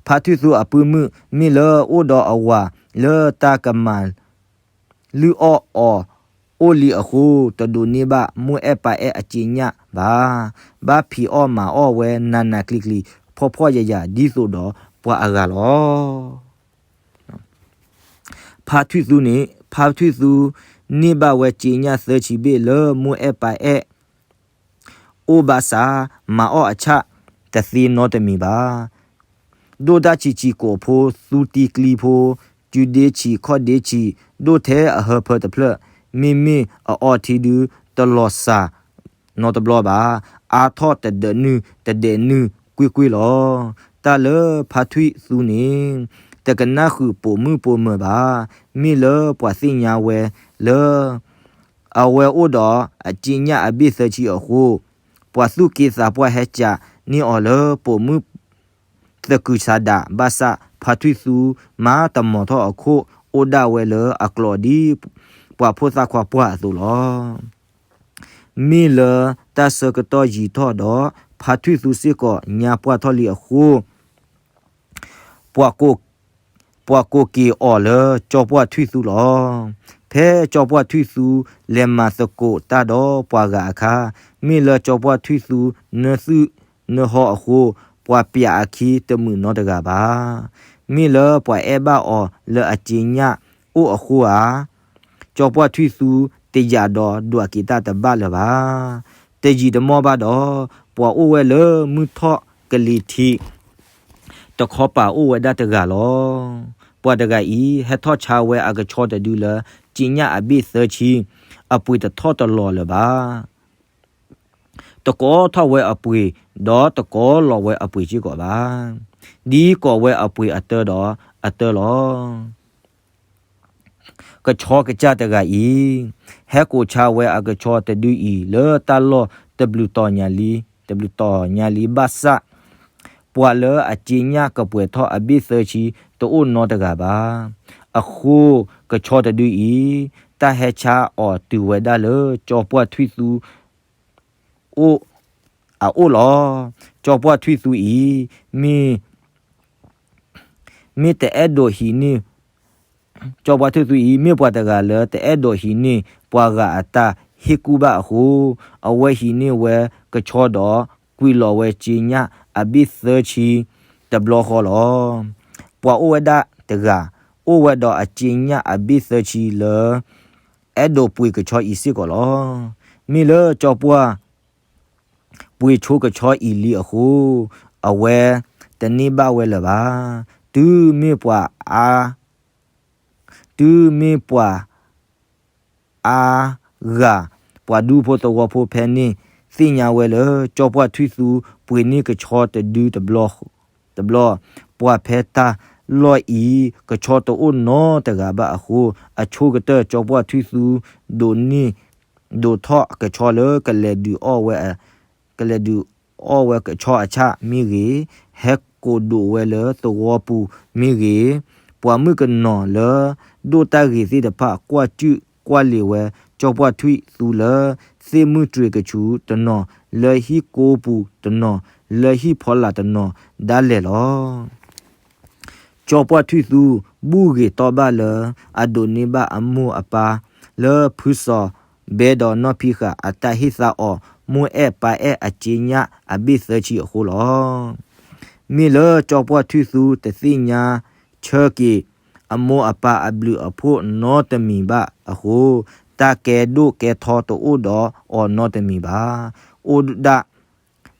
ဖါထွံၣ်သူအပုၢ်မုၣ် မ့ၢ်လၢအိၣ်ဒီးအဝၤလၢတၢ်ကမၤ လုၢ်အီၣ်အီၤအိၣ်လံအဃိ, တဒိးန့ၢ်ဘၣ်မိၢ်အဲၣ်ပၢ်အဲၣ်အက့ညၣ်ဘၣ်. ဘၣ်ဖံးအီၣ်မၤအီၣ်ဝဲနးနးကျံၤကျံၤ ဖှီၣ်ဖှီၣ်ယာ်ယာ် ဒ်သိးဒီးပှၤအဂၤလီၤ. ဖါထွံၣ်သူန့ၣ်, ဖါထွံၣ်သူန့ၢ်ဘၣ်ဝဲက့ညၣ်သၢဆံဘ့ၣ်လၢမိၢ်အဲၣ်ပၢ်အဲၣ် အိၣ်ဘၣ်ဆၣ် မၤအီၣ်အဆၣ်တသ့နီတမံၤဘၣ်. ဒိၣ်တၢ်ဆံးဆံးကိာ်ဖိ သူတံကျံဖိ, စုဒ့ဆံးခီၣ်ဒ့ဆံး ဒိၣ်ထဲအဟၢဖၢတဖျၢၣ် မ့မ့ၢ်အအီထံဒု တလီၤစှၤနီတဘျီဘၣ်. အါထီၣ်တဒၢးနုာ်တဒဲးနုာ်ကွ့ၢ်ကွ့ၢ်လီၤ. တၢ်လၢဖါထွံၣ်သူန့ၣ် တကနၣ်ဃုာ်ပိာ်မုၣ်ပိာ်မၢၤဘၣ်. မ့ၢ်လၢပှၤသ့ၣ်ညါဝဲလၢ အဝဲအိၣ်ဒီးအစ့ညၣ်အဘ့ၣ်သၢဆံအဃိ, ပှၤသူၣ်က့သးပှၢ်ဟဲကးန့ၢ်အီၤလၢပိာ်မုၣ်သကုၤဆးဒး, ဘၣ်ဆၣ်ဖါထွံၣ်သူမၤတမီၤထီၣ်အခိၣ် အိၣ်ဒၣ်ဝဲလၢအကျိၤဒ်ပှၤဖိသၣ်ခွါပှၢ်အသိးလီၤ. မ့ၢ်လၢတၢ်ဆၢကတီၢ်ယံာ်ထီၣ်ဒီး ဖါထွံၣ်သူစ့ၢ်ကီးညါပှၢ်ထီၣ်လံအဃိ, ပှၤကိးက့ၤအီၤလၢကၠီပှၢ်ထွံၣ်သူလီၤ. ဖဲကၠီပှၢ်ထွံၣ်သူလဲၤမၤသကိးတၢ်ဒီးပှၤဂၤအခါ, မ့ၢ်လၢကၠီပှၢ်ထွံၣ်သူနၢသုၣ်နၢဟီအဃိ, ပှၤပျးအခံတမုာ်နီတဂၤဘၣ်. မ့ၢ်လၢပှၤအဲၣ်ဘၣ်အီၤလၢအစ့ညၣ်အိၣ်အဃိဧါ, ကၠီပှၢ်ထွံၣ်သူတယာ်ဒီးဒွးက့ၤတၢ်တဘၣ်လၢၤဘၣ်. တယံာ်တမီၢ်ဘၣ်ဒီး, ပှၤအိၣ်ဝဲလၢမုၢ်ထီၣ်ကလံၤထံး တခီပၤအိၣ်ဝဲဒၣ်တဂၤလီၤ. ပှၤတဂၤအံၤ ဟဲထီၣ်ဆါဝဲအကဆီတဒုလၢ စ့ညၣ်အဘ့ၣ်သၢဆံ, အပှ့ၤတထီၣ်တလီၤလၢၤဘၣ်. တကိးထီၣ်ဝဲအပှ့ၤ, ဒီးတကိးလီၤဝဲအပှ့ၤစ့ၢ်ကီးဘၣ်. ဒ်ကိးဝဲအပှ့ၤအတၢဒီးအတၢလီၤ. ကဆီကစၢ်တဂၤအံၤ, ဟဲကိးဆါဝဲအကဆီတဒုအံၤ လၢတၢ်လီၢ်တဘျုးတီၤညါလံ, တဘျုးတီၤညါလံဘၣ်ဆၣ်, ပှၤလၢအစ့ညၣ်ကပှဲၤထီၣ်အဘ့ၣ်သၢဆံ တအိၣ်နီတဂၤဘၣ်. အဃိကဆီတဒုအံၤ, တၢ်ဟဲဆါအီၤတုၤဝဲဒၣ်လၢကၠီပှၢ်ထွံၣ်သူ အိၣ်, အအိၣ်လီၤ. ကၠီပှၢ်ထွံၣ်သူအံၤ, မ့ၢ်, မ့ၢ်တအဲၣ်ဒိးဟံးန့ၢ်, ကၠီပှၢ်ထွံၣ်သူအံၤ မ့ၢ်ပှၤတဂၤလၢတအဲၣ်ဒိးဟံးန့ၢ်ပှၤဂၤအတၢ်ဟ့ၣ်ကူၣ်ဘၣ်အဃိ, အဝဲဟံးန့ၢ်ဝဲကဆီဒီး ကွံာ်လီၤဝဲစ့ညၣ်အဘ့ၣ်သၢဆံတဘျီဃီလီၤ. ပှၤအိၣ်ဝဲဒၣ်တဂၤ, အိၣ်ဝဲဒီးအစ့ညၣ်အဘ့ၣ်သၢဆံလၢ အဲၣ်ဒိးပှ့ၤကဆီအံၤစ့ၢ်ကီးလီၤ. မ့ၢ်လၢကၠီပှၢ် ပှ့ၤဆိကဆီအံၤလံအဃိ, အဝဲတန့ၢ်ဘၣ်ဝဲလၢၤဘၣ်. တုၤမ့ၢ်ပှၤအါ, တုၤမ့ၢ်ပှၤ အါဂၤ, ပှၤဒူဖိသဝီဖိဖဲန့ၣ် သ့ၣ်ညါဝဲလၢ ကၠီပှၢ်ထွံၣ်သူပှ့ၤန့ၢ်ကဆီတဒုတဘျီ, တဘျီ, ပှၤဖဲတၢ်လီၢ်အံၤ ကဆီတအိၣ်နီတဂၤဘၣ်အဃိ, အဆိကတၢၢ် ကၠီပှၢ်ထွံၣ်သူ ဒိးန့ၢ်, ဒိးထီၣ်ကဆီလၢကလဲၤဒုးအီၣ်ဝဲ, ကလဲၤဒုးအီၣ်ဝဲကဆီအဆၣ်မ့ၢ်ဂ့ၤ, ဟဲကိးဒိးဝဲလၢသဝီပူၤမ့ၢ်ဂ့ၤ, ပှၤမုၣ်ကနီၤလၢ ဒိၣ်တၢ်ဂ့ၤသ့ၣ်တဖၣ် ကွၢ်စုၣ်ကွၢ်လ့ၤဝဲ ကၠီပှၢ်ထွံၣ်သူလၢ သ့ၣ်မုၢ်တြ့ၤကဆူးတနီၤ, လၢဟံၣ်ကိးပူၤတနီၤ, လၢဟံၣ်ဖီလာ်တနီၤဒၣ်လဲာ်လီၤ. ကၠီပှၢ်ထွံၣ်သူ ဘူၣ်ဂ့ၤတီဘၣ်လၢ အဒိးန့ၢ်ဘၣ်အမိၢ်အပၢ် လၢဖုစီၤဘဲဒီးနီၢ်ဖံဃာ်အတၢ်ဟ့ၣ်သါအီၤ မိၢ်အဲၣ်ပၢ်အဲၣ်အစ့ညၣ်အဘ့ၣ်သၢဆံအဃိလီၤ. မ့ၢ်လၢကၠီပှၢ်ထွံၣ်သူတသ့ၣ်ညါဆၢက့ၤ အမိၢ်အပၢ်အဘျုးအဖှိၣ်နီတမံၤဘၣ်အဃိ, တၢ်ကဲဒိၣ်ကဲထီတအိၣ်ဒီးအီၤနီတမံၤဘၣ်. အိၣ်ဒၣ်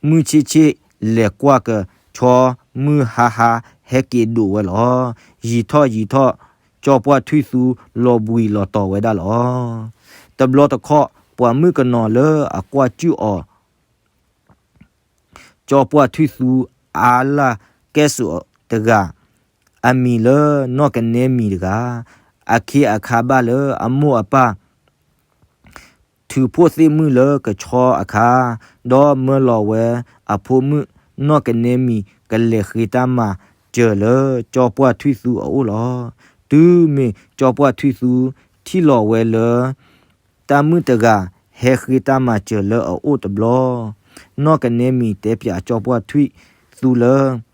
မုၢ်ဆ့ၣ်ဆ့ၣ်လဲၤကွၢ်ကဆီ, မုၢ်ဟါဟါ ဟဲက့ၤဒိးဝဲလီၤ. ယံာ်ထီၣ်ယံာ်ထီၣ် ကၠီပှၢ်ထွံၣ်သူလီၤဘှံးလီၤတီၤဝဲဒၣ်လီၤ. တဘျီတခီၣ် ပှၤမုၣ်ကနီၤလၢအကွၢ်စုၣ်အီၤ ကၠီပှၢ်ထွံၣ်သူအါလၢ်ကဲၣ်ဆိးတဂၤ, အမံၤလၢနီၢ်ကနဲမံၤတဂၤ, အခ့အခါဘၣ်လၢအမိၢ်အပၢ် ထုးဖှိၣ်သ့ၣ်မုၣ်လၢကဆီအခါ, ဒီးမၢလီၤဝဲအဖိမုၣ်နီၢ်ကနဲမံၤ ကလဲၤဃ့တၢ်မၤစၢၤလၢကၠီပှၢ်ထွံၣ်သူအအိၣ်လီၤ. တုၤမ့ၢ်ကၠီပှၢ်ထွံၣ်သူထံၣ်လီၤဝဲလၢ တၢ်မုၣ်တဂၤဟဲဃ့တၢ်မၤစၢၤလၢအအိၣ်တဘျီ, နီၢ်ကနဲမံၤတဲပၠးကၠီပှၢ်ထွံၣ်သူလၢ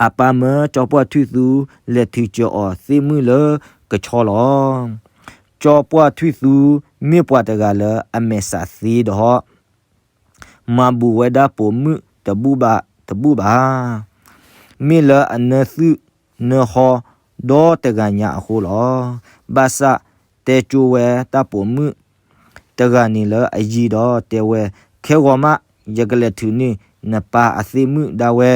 အပၢ်မၢကၠီပှၢ်ထွံၣ်သူ လဲၤထုးစၢၤအီၤသ့ၣ်မုၣ်လၢကဆီလီၤ. ကၠီပှၢ်ထွံၣ်သူ မ့ၢ်ပှၤတဂၤလၢအမဲာ်ဆှးသ့ဒီး မၤဘူးဝဲဒၣ်ပိာ်မုၣ်တဘူၣ်ဘၣ်, တဘူၣ်ဘၣ်. မ့ၢ်လၢအနၢသုၣ်နၢဟီဒီတဂၤညါအဃိလီၤ. ဘၣ်ဆၣ်တဲကၠိဝဲတၢ်ပိာ်မုၣ်တဂၤန့ၣ်လၢအယံၤဒီးတဲဝဲ, ခဲဂီၤမး ယကလဲၤထုးန့ၢ်နပၢ်အသ့ၣ်မုၣ်ဒၣ်ဝဲ.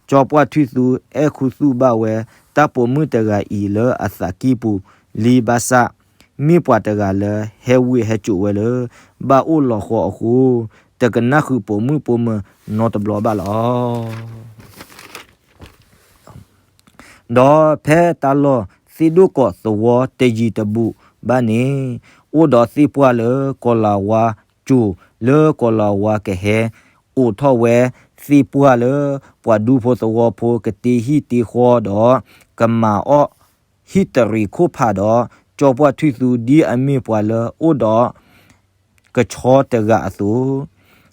ကၠီပှၢ်ထွံၣ်သူအဲၣ်ခူသူၣ်ဘၣ်ဝဲ တၢ်ပိာ်မုၣ်တဂၤအံၤလၢအသးကံၢ်ပူၤလံဘၣ်ဆၣ် မ့ၢ်ပှၤတဂၤလၢဟဲဝ့ၢ်ဟဲစိာ်ဝဲလၢ ဘၣ်အိၣ်လီၤဃီအဃိ, တကနၣ်ဃုာ်ပိာ်မုၣ်ပိာ်မၢၤနီတဘျီဘၣ်လီၤ. ဒီးဖဲတၢ်လီၢ်သ့ၣ်ဒိၣ်ကီးသဝီတယံၤတဘူးဘၣ်န့ၣ်, အိၣ်ဒီးသ့ၣ်ပှၢ်လၢကီၤလၤဝါကၠိၤလၢကီၤလၤဝါကဟဲအိးထီၣ်ဝဲသ့ၣ်ပှၢ်လၢ ပှၤဒူဖိသဝီဖိကတ့ဟံၣ်တ့ဃီဒီး ကမၤအီၣ်ဟံၣ်တရံးခိၣ်ဖးဒီး ကၠီပှၢ်ထွံၣ်သူဒ်အမ့ၢ်ပှၤလၢအိၣ်ဒီး ကဆီတဂၤအသိး,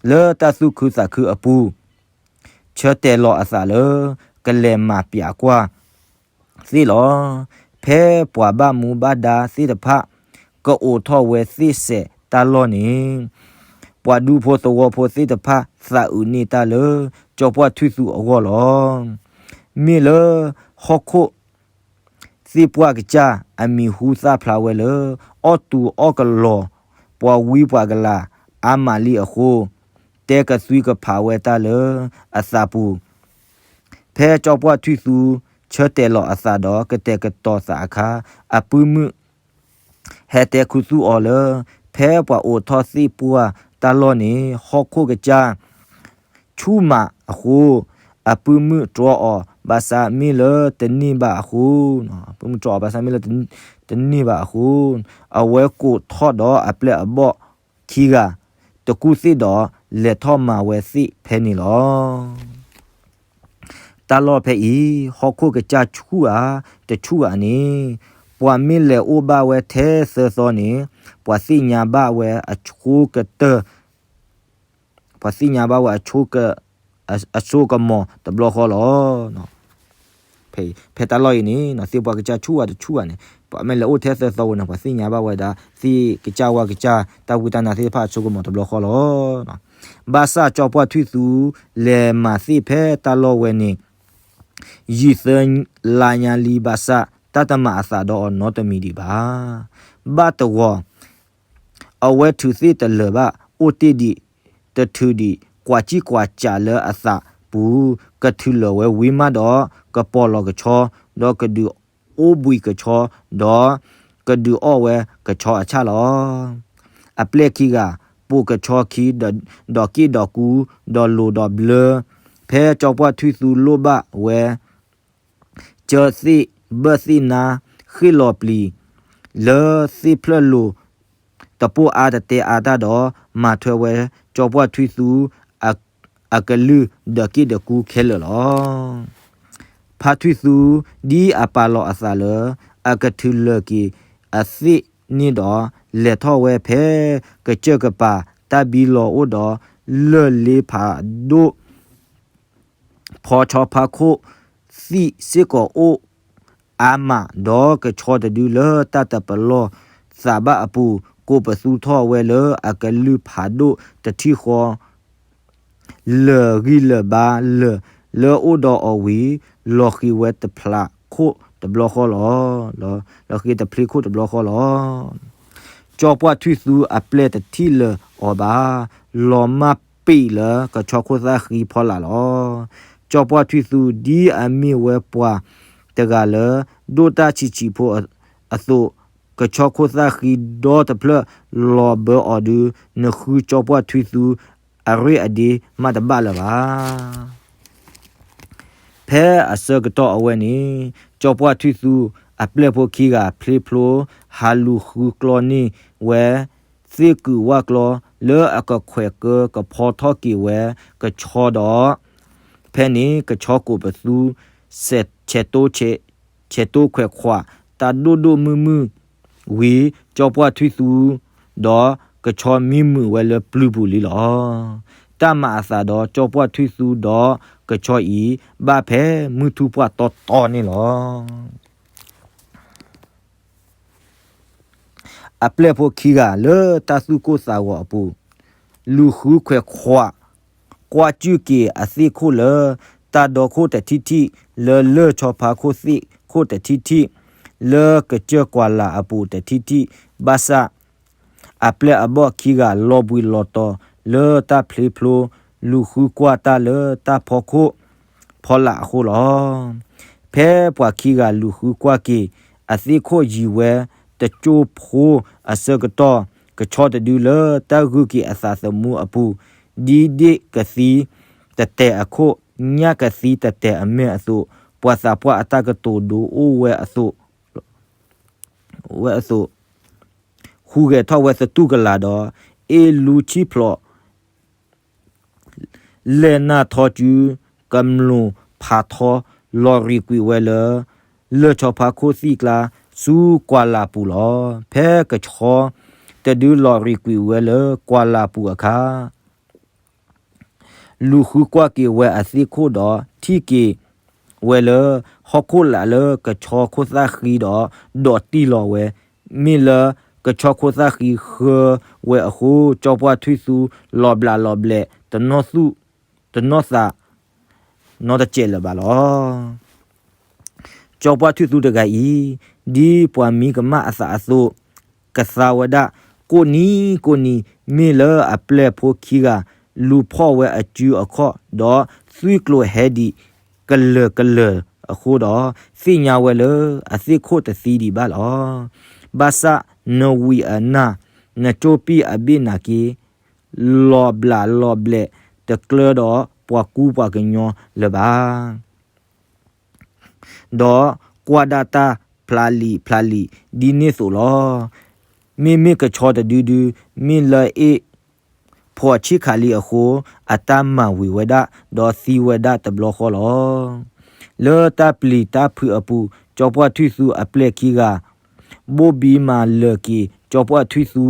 လၢတၢ်သူၣ်ခုသးခုအပူၤ ဆၢတဲာ်လီၤအသးလၢ ကလဲၤမၤပျးကွၢ်သ့ၣ်လီၤ. ဖဲပှၤဘၣ်မူဘၣ်ဒါသ့ၣ်တဖၣ် ကအိးထီၣ်ဝဲသ့ၣ်စဲးတၢ်လီၢ်န့ၣ်, ပှၤဒူဖိသဝီဖိသ့ၣ်တဖၣ် သးအုးန့ၢ်တၢ်လၢ ကၠီပှၢ်ထွံၣ်သူအဂီၢ်လီၤ. မ့ၢ်လၢဟီၣ်ခိၣ် သ့ၣ်ပှၢ်ကစၢ်အမံၤဟူသၣ်ဖျါဝဲလၢ အီၣ်တူၤအီၣ်ကလီၤ ပှၤဝံပှၤကလၤအါမးလံအဃိ, တဲကသွံကဖးဝဲတၢ်လၢအသးပူၤ, ဖဲကၠီပှၢ်ထွံၣ်သူ ဆၢတဲာ်လီၤအသးဒီးကတဲာ်ကတီၤသးအခါ, အပုၢ်မုၣ် ဟဲတဲခူသူၣ်အီၤလၢ ဖဲပှၤအိးထီၣ်သ့ၣ်ပှၢ်တၢ်လီၢ်န့ၣ် ဟီၣ်ခိၣ်ကစၢ် ဆူၣ်မးအဃိ, အပုၢ်မုၣ်တြီအီၤဘၣ်ဆၣ်မ့ၢ်လၢတန့ၢ်ဘၣ်အဃိ, အပုၢ်မုၣ်တြီအီၤဘၣ်ဆၣ်မ့ၢ်လၢတန့ၢ်ဘၣ်အဃိ, အဝဲကိးထီၣ်ဒီးအပျဲၢ်အဘီၣ်ခံဂၤ, တကူၣ်သ့ၣ်ဒီး လဲၤထီၣ်မၤဝဲသ့ၣ်ဖဲန့ၣ်လီၤ. တၢ်လီၢ်ဖဲအံၤ ဟီၣ်ခိၣ်ကစၢ်ဆူၣ်ဧါတဆူၣ်ဧါန့ၣ်, ပှၤမ့ၢ်လဲၤအိၣ်ဘၣ်ဝဲထဲသၢသီန့ၣ်, ပှၤသ့ၣ်ညါဘၣ်ဝဲအဆိကတၢၢ် ပှၤသ့ၣ်ညါဘၣ်ဝဲအဆိက, အစိကမီၤတဘျီဃီလီၤ. ဖဲတၢ်လီၢ်အံၤန့ၣ် သ့ၣ်ပှၢ်ကစၢ်ဆူၣ်ဧါတဆူၣ်ဧါန့ၣ် ပှၤမ့ၢ်လဲၤအိၣ်ထဲသၢသီဝဲန့ၣ် ပှၤသ့ၣ်ညါဘၣ်ဝဲဒၣ် သ့ၣ်ကစၢ်ဝၣ်ကစၢ် တၢ်ဝံတၢ်နါသ့ၣ်တဖၣ်အစိကမီၤတဘျီဃီလီၤ. ဘၣ်ဆၣ်ကၠီပှၢ်ထွံၣ်သူ လဲၤမၤသ့ၣ်ဖဲတၢ်လီၢ်ဝဲန့ၣ် ယံာ်သၢလါညါလံဘၣ်ဆၣ် တၢ်တမၤအသးဒီးအီၤနီတမံၤဒံးဘၣ်. ဘၣ်တဂီၤ အဝဲထုးသ့ၣ်တလၢာ်ဘၣ် အိၣ်တ့ၢ်ဒံးတထုးဒံး ကွၢ်ကံၣ်ကွၢ်ကးလၢအသးပူၤ ကထုးလၢာ်ဝဲဝံၤမးဒီး ကပီၤလီၤကဆီ ဒီးကဒုးအိၣ်ဘှံးကဆီ ဒီးကဒုးအီၣ်ဝဲကဆီအဆၣ်လီၤ. အပျဲၢ်ခံဂၤ ပိာ်ကဆီခံ ဒီးက့ၣ်ဒီးကူ ဒီးလိၤဒီးဘျၢ ဖဲကၠီပှၢ်ထွံၣ်သူလိၣ်ဘၣ်ဝဲ ကၢသ့ၣ်ဘၢၣ်သ့ၣ်နါ ဃ့ၣ်လီၤပျံၤ လၢသ့ၣ်ဖျၢၣ်လိၤ တပိၢ်အါတတဲအါတၢ်ဒီး မၤထွဲဝဲကၠီပှၢ်ထွံၣ်သူ အကလုၢ်ဒီးက့ၣ်ဒီးကူခဲလၢာ်လီၤ. ဖါထွံၣ်သူ ဒ်အပာ်လီၤအသးလၢ အကထုးလၢာ်က့ၤအသ့ၣ်န့ၣ်ဒီး လဲၤထီၣ်ဝဲဖဲကစၢၢ်ကပၤ တၢ်ဘံလီၤအိၣ်ဒီး လၢၢ်လ့ဖးဒိၣ် ဖီဆီဖါခိၣ်သံၣ်စ့ၢ်ကီးအိၣ်အါမး ဒီးကဆီတဒုလၢတၢ်တပလီၢ်သးဘၣ်အပူၤ ကိးပသူထီၣ်ဝဲလၢအကလုၢ်ဖးဒိၣ်တထံၣ်ဃီ လၢာ်ဂံၢ်လၢာ်ဘါလၢာ်လၢအိၣ်ဒီးအီၤဝံၤ လီၤဃံၤဝဲတဖျးခိၣ်တဘျီဃီလီၤ. လီၤဃံၤတဖျးခိၣ်တဘျီဃီလီၤ. ကၠီပှၢ်ထွံၣ်သူအပျဲၢ်တထံၣ်လၢၤအီၤဘၣ်. လီၤမၢ်ပ့ၤလၢကဆီခိၣ်သၣ်ဃံဖီလာ်လီၤ. ကၠီပှၢ်ထွံၣ်သူ ဒ်အမ့ၢ်ဝဲပှၤတဂၤလၢ ဒိၣ်တၢ်ဆံးဆံးဖိအသိး, ကဆီခိၣ်သၣ်ဃံဒီတဖျၢၣ် လီၤဘၢအီၤဒုး နဃုကၠီပှၢ်ထွံၣ်သူ အရ့ၣ်အဒ့မးတဘၣ်လၢၤဘၣ်. ဖဲအဆၢကတီၢ်အဝဲန့ၣ် ကၠီပှၢ်ထွံၣ်သူ အပျဲၢ်ဖိခံဂၤဖျ့ဖျိ ဟးလူၤဃုကျီန့ၢ်ဝဲ သ့ၣ်ကုာ်ဝၣ်ကျီ လၢအကခွဲးကၢကဖီထီၣ်က့ၤဝဲကဆီဒီး ဖဲန့ၣ်ကဆီကိးပသူ ဆဲးတိ ဆဲးတိခွဲးခွး တၢ်ဒိၣ်ဒိၣ်မုၢ်မုၢ်ဝံၤ ကၠီပှၢ်ထွံၣ်သူ ဒီးကဆီမံမုာ်ဝဲလၢပျုၤပူၤလံလီၤ. တၢ်မၤအသးဒီးကၠီပှၢ်ထွံၣ်သူဒီးကဆီအံၤ ဘၣ်ဖဲမုၢ်ထူၣ်ပှၢ်တီတီန့ၣ်လီၤ. အပျဲၢ်ဖိခံဂၤလၢတၢ်သူၣ်ကိၢ်သးဂီၤအပူၤ လူၤဃုခွဲးခွး ကွၢ်စူၢ်က့ၤအသ့ၣ်ခိၣ်လၢ တၢ်ဒီခိၣ်တထံၣ်ထံၣ် လၢလၢၢ်ဆီဖါခိၣ်သ့ၣ်ခိၣ်တထံၣ်ထံၣ် လၢကစၢၢ်ကွၢ်လၢ်အပူၤတထံၣ်ထံၣ် ဘၣ်ဆၣ် အပျဲၢ်အဘီၣ်ခံဂၤလီၤဘှံးလီၤတီၤလၢတၢ်ဖျ့ဖျိ လူၤဃုကွၢ်တၢ်လၢတၢ်ဖီခိၣ်ဖီလာ်အဃိလီၤ. ဖဲပှၤခံဂၤလူၤဃုကွၢ်က့ၤ အသ့ၣ်ခိၣ်ယံၤဝဲ တကၠိဖိအဆၢကတီၢ်, ကဆီတဒုလၢတၢ်ဂုာ်က့ၤအသးသမူအပူၤ, ဒ်ဒ့ၣ်ကသံတတဲာ်အခိၣ်, ညၣ်ကသံတတဲာ်အမဲၢ်အသိး, ပှၤသးပှၢ်အတၢ်ကတိၤဒိအိၣ်ဝဲအသိး, ဝဲအသိး, ဟူးဂဲၤထီၣ်ဝဲသတူၢ်ကလာ်ဒီး, အ့ၣ်လူဆံၣ်ဖျိး လဲၢ်နၢ်ထီစု ကမျိၢ်ဖးထီ လီၤရံၤကွံာ်ဝဲလၢ လၢၢ်ဆီဖါခိၣ်သံၣ်ကျါ ဆူကွၢ်လၢ်ပူၤလီၤ. ဖဲကဆီတဒုလီၤရံၤကွံာ်ဝဲလၢကွၢ်လၢ်ပူၤအခါ လူၤဃုကွၢ်က့ၤဝဲအသ့ၣ်ခိၣ်ဒီး ထံၣ်က့ၤဝဲလၢ ဟီၣ်ခိၣ်လာ်လၢကဆီခိၣ်သၣ်ဃံဒီး ဒိးတံၢ်လီၤဝဲ, မ့ၢ်လၢကဆီခိၣ်သၣ်ဃံဃၢဝဲအဃိ ကၠီပှၢ်ထွံၣ်သူ လီၤဘျးလီၤဘျဲး တနီၢ်သူၣ် တနီၢ်သး နီတစဲးလၢၤဘၣ်လီၤ. ကၠီပှၢ်ထွံၣ်သူတဂၤအံၤ ဒ်ပှၤမံကမၣ်အသးအသိး ကသါဝဲဒၣ် ကိးနံၤကိးနံၤ မ့ၢ်လၢအပျဲၢ်ဖိခံဂၤ လူၤဖီၣ်ဝဲအစုအခီၣ် ဒီးသွံၣ်ကျိၤဟဲဒံး ကလၢာ်ကလၢာ်အဃိဒီး သ့ၣ်ညါဝဲလၢအသ့ၣ်ခိၣ်တသံဒံးဘၣ်လီၤ. ဘၣ်ဆၣ်နဝံၤအနၢ် နကၠိပံၣ်အဘ့ၣ်နာ်က့ လီၤဘျးလီၤဘျဲး တကျၢၤဒီးပှၤကူပှၤကညီလၢၤဘၣ်. ဒီးကွၢ်ဒၣ်တၢ်ဖျါလံာ်ဖျါလံာ် ဒ်န့ၣ်သိးလီၤ. မ့မ့ၢ်ကဆီတဒုဒု မ့ၢ်လၢအ့ၣ်ဖှီၣ်ဆံၣ်ခးလံအဃိ အတၢ်မၤဝံၤဝဲဒၣ် ဒီးသံဝဲဒၣ်တဘျီဃီလီၤ. လၢတၢ်ပျံၤတၢ်ဖုးအပူၤ ကၠီပှၢ်ထွံၣ်သူအပျဲၢ်ခံဂၤ ဘိၣ်ဘံမၤလၢာ်က့ၤ ကၠီပှၢ်ထွံၣ်သူ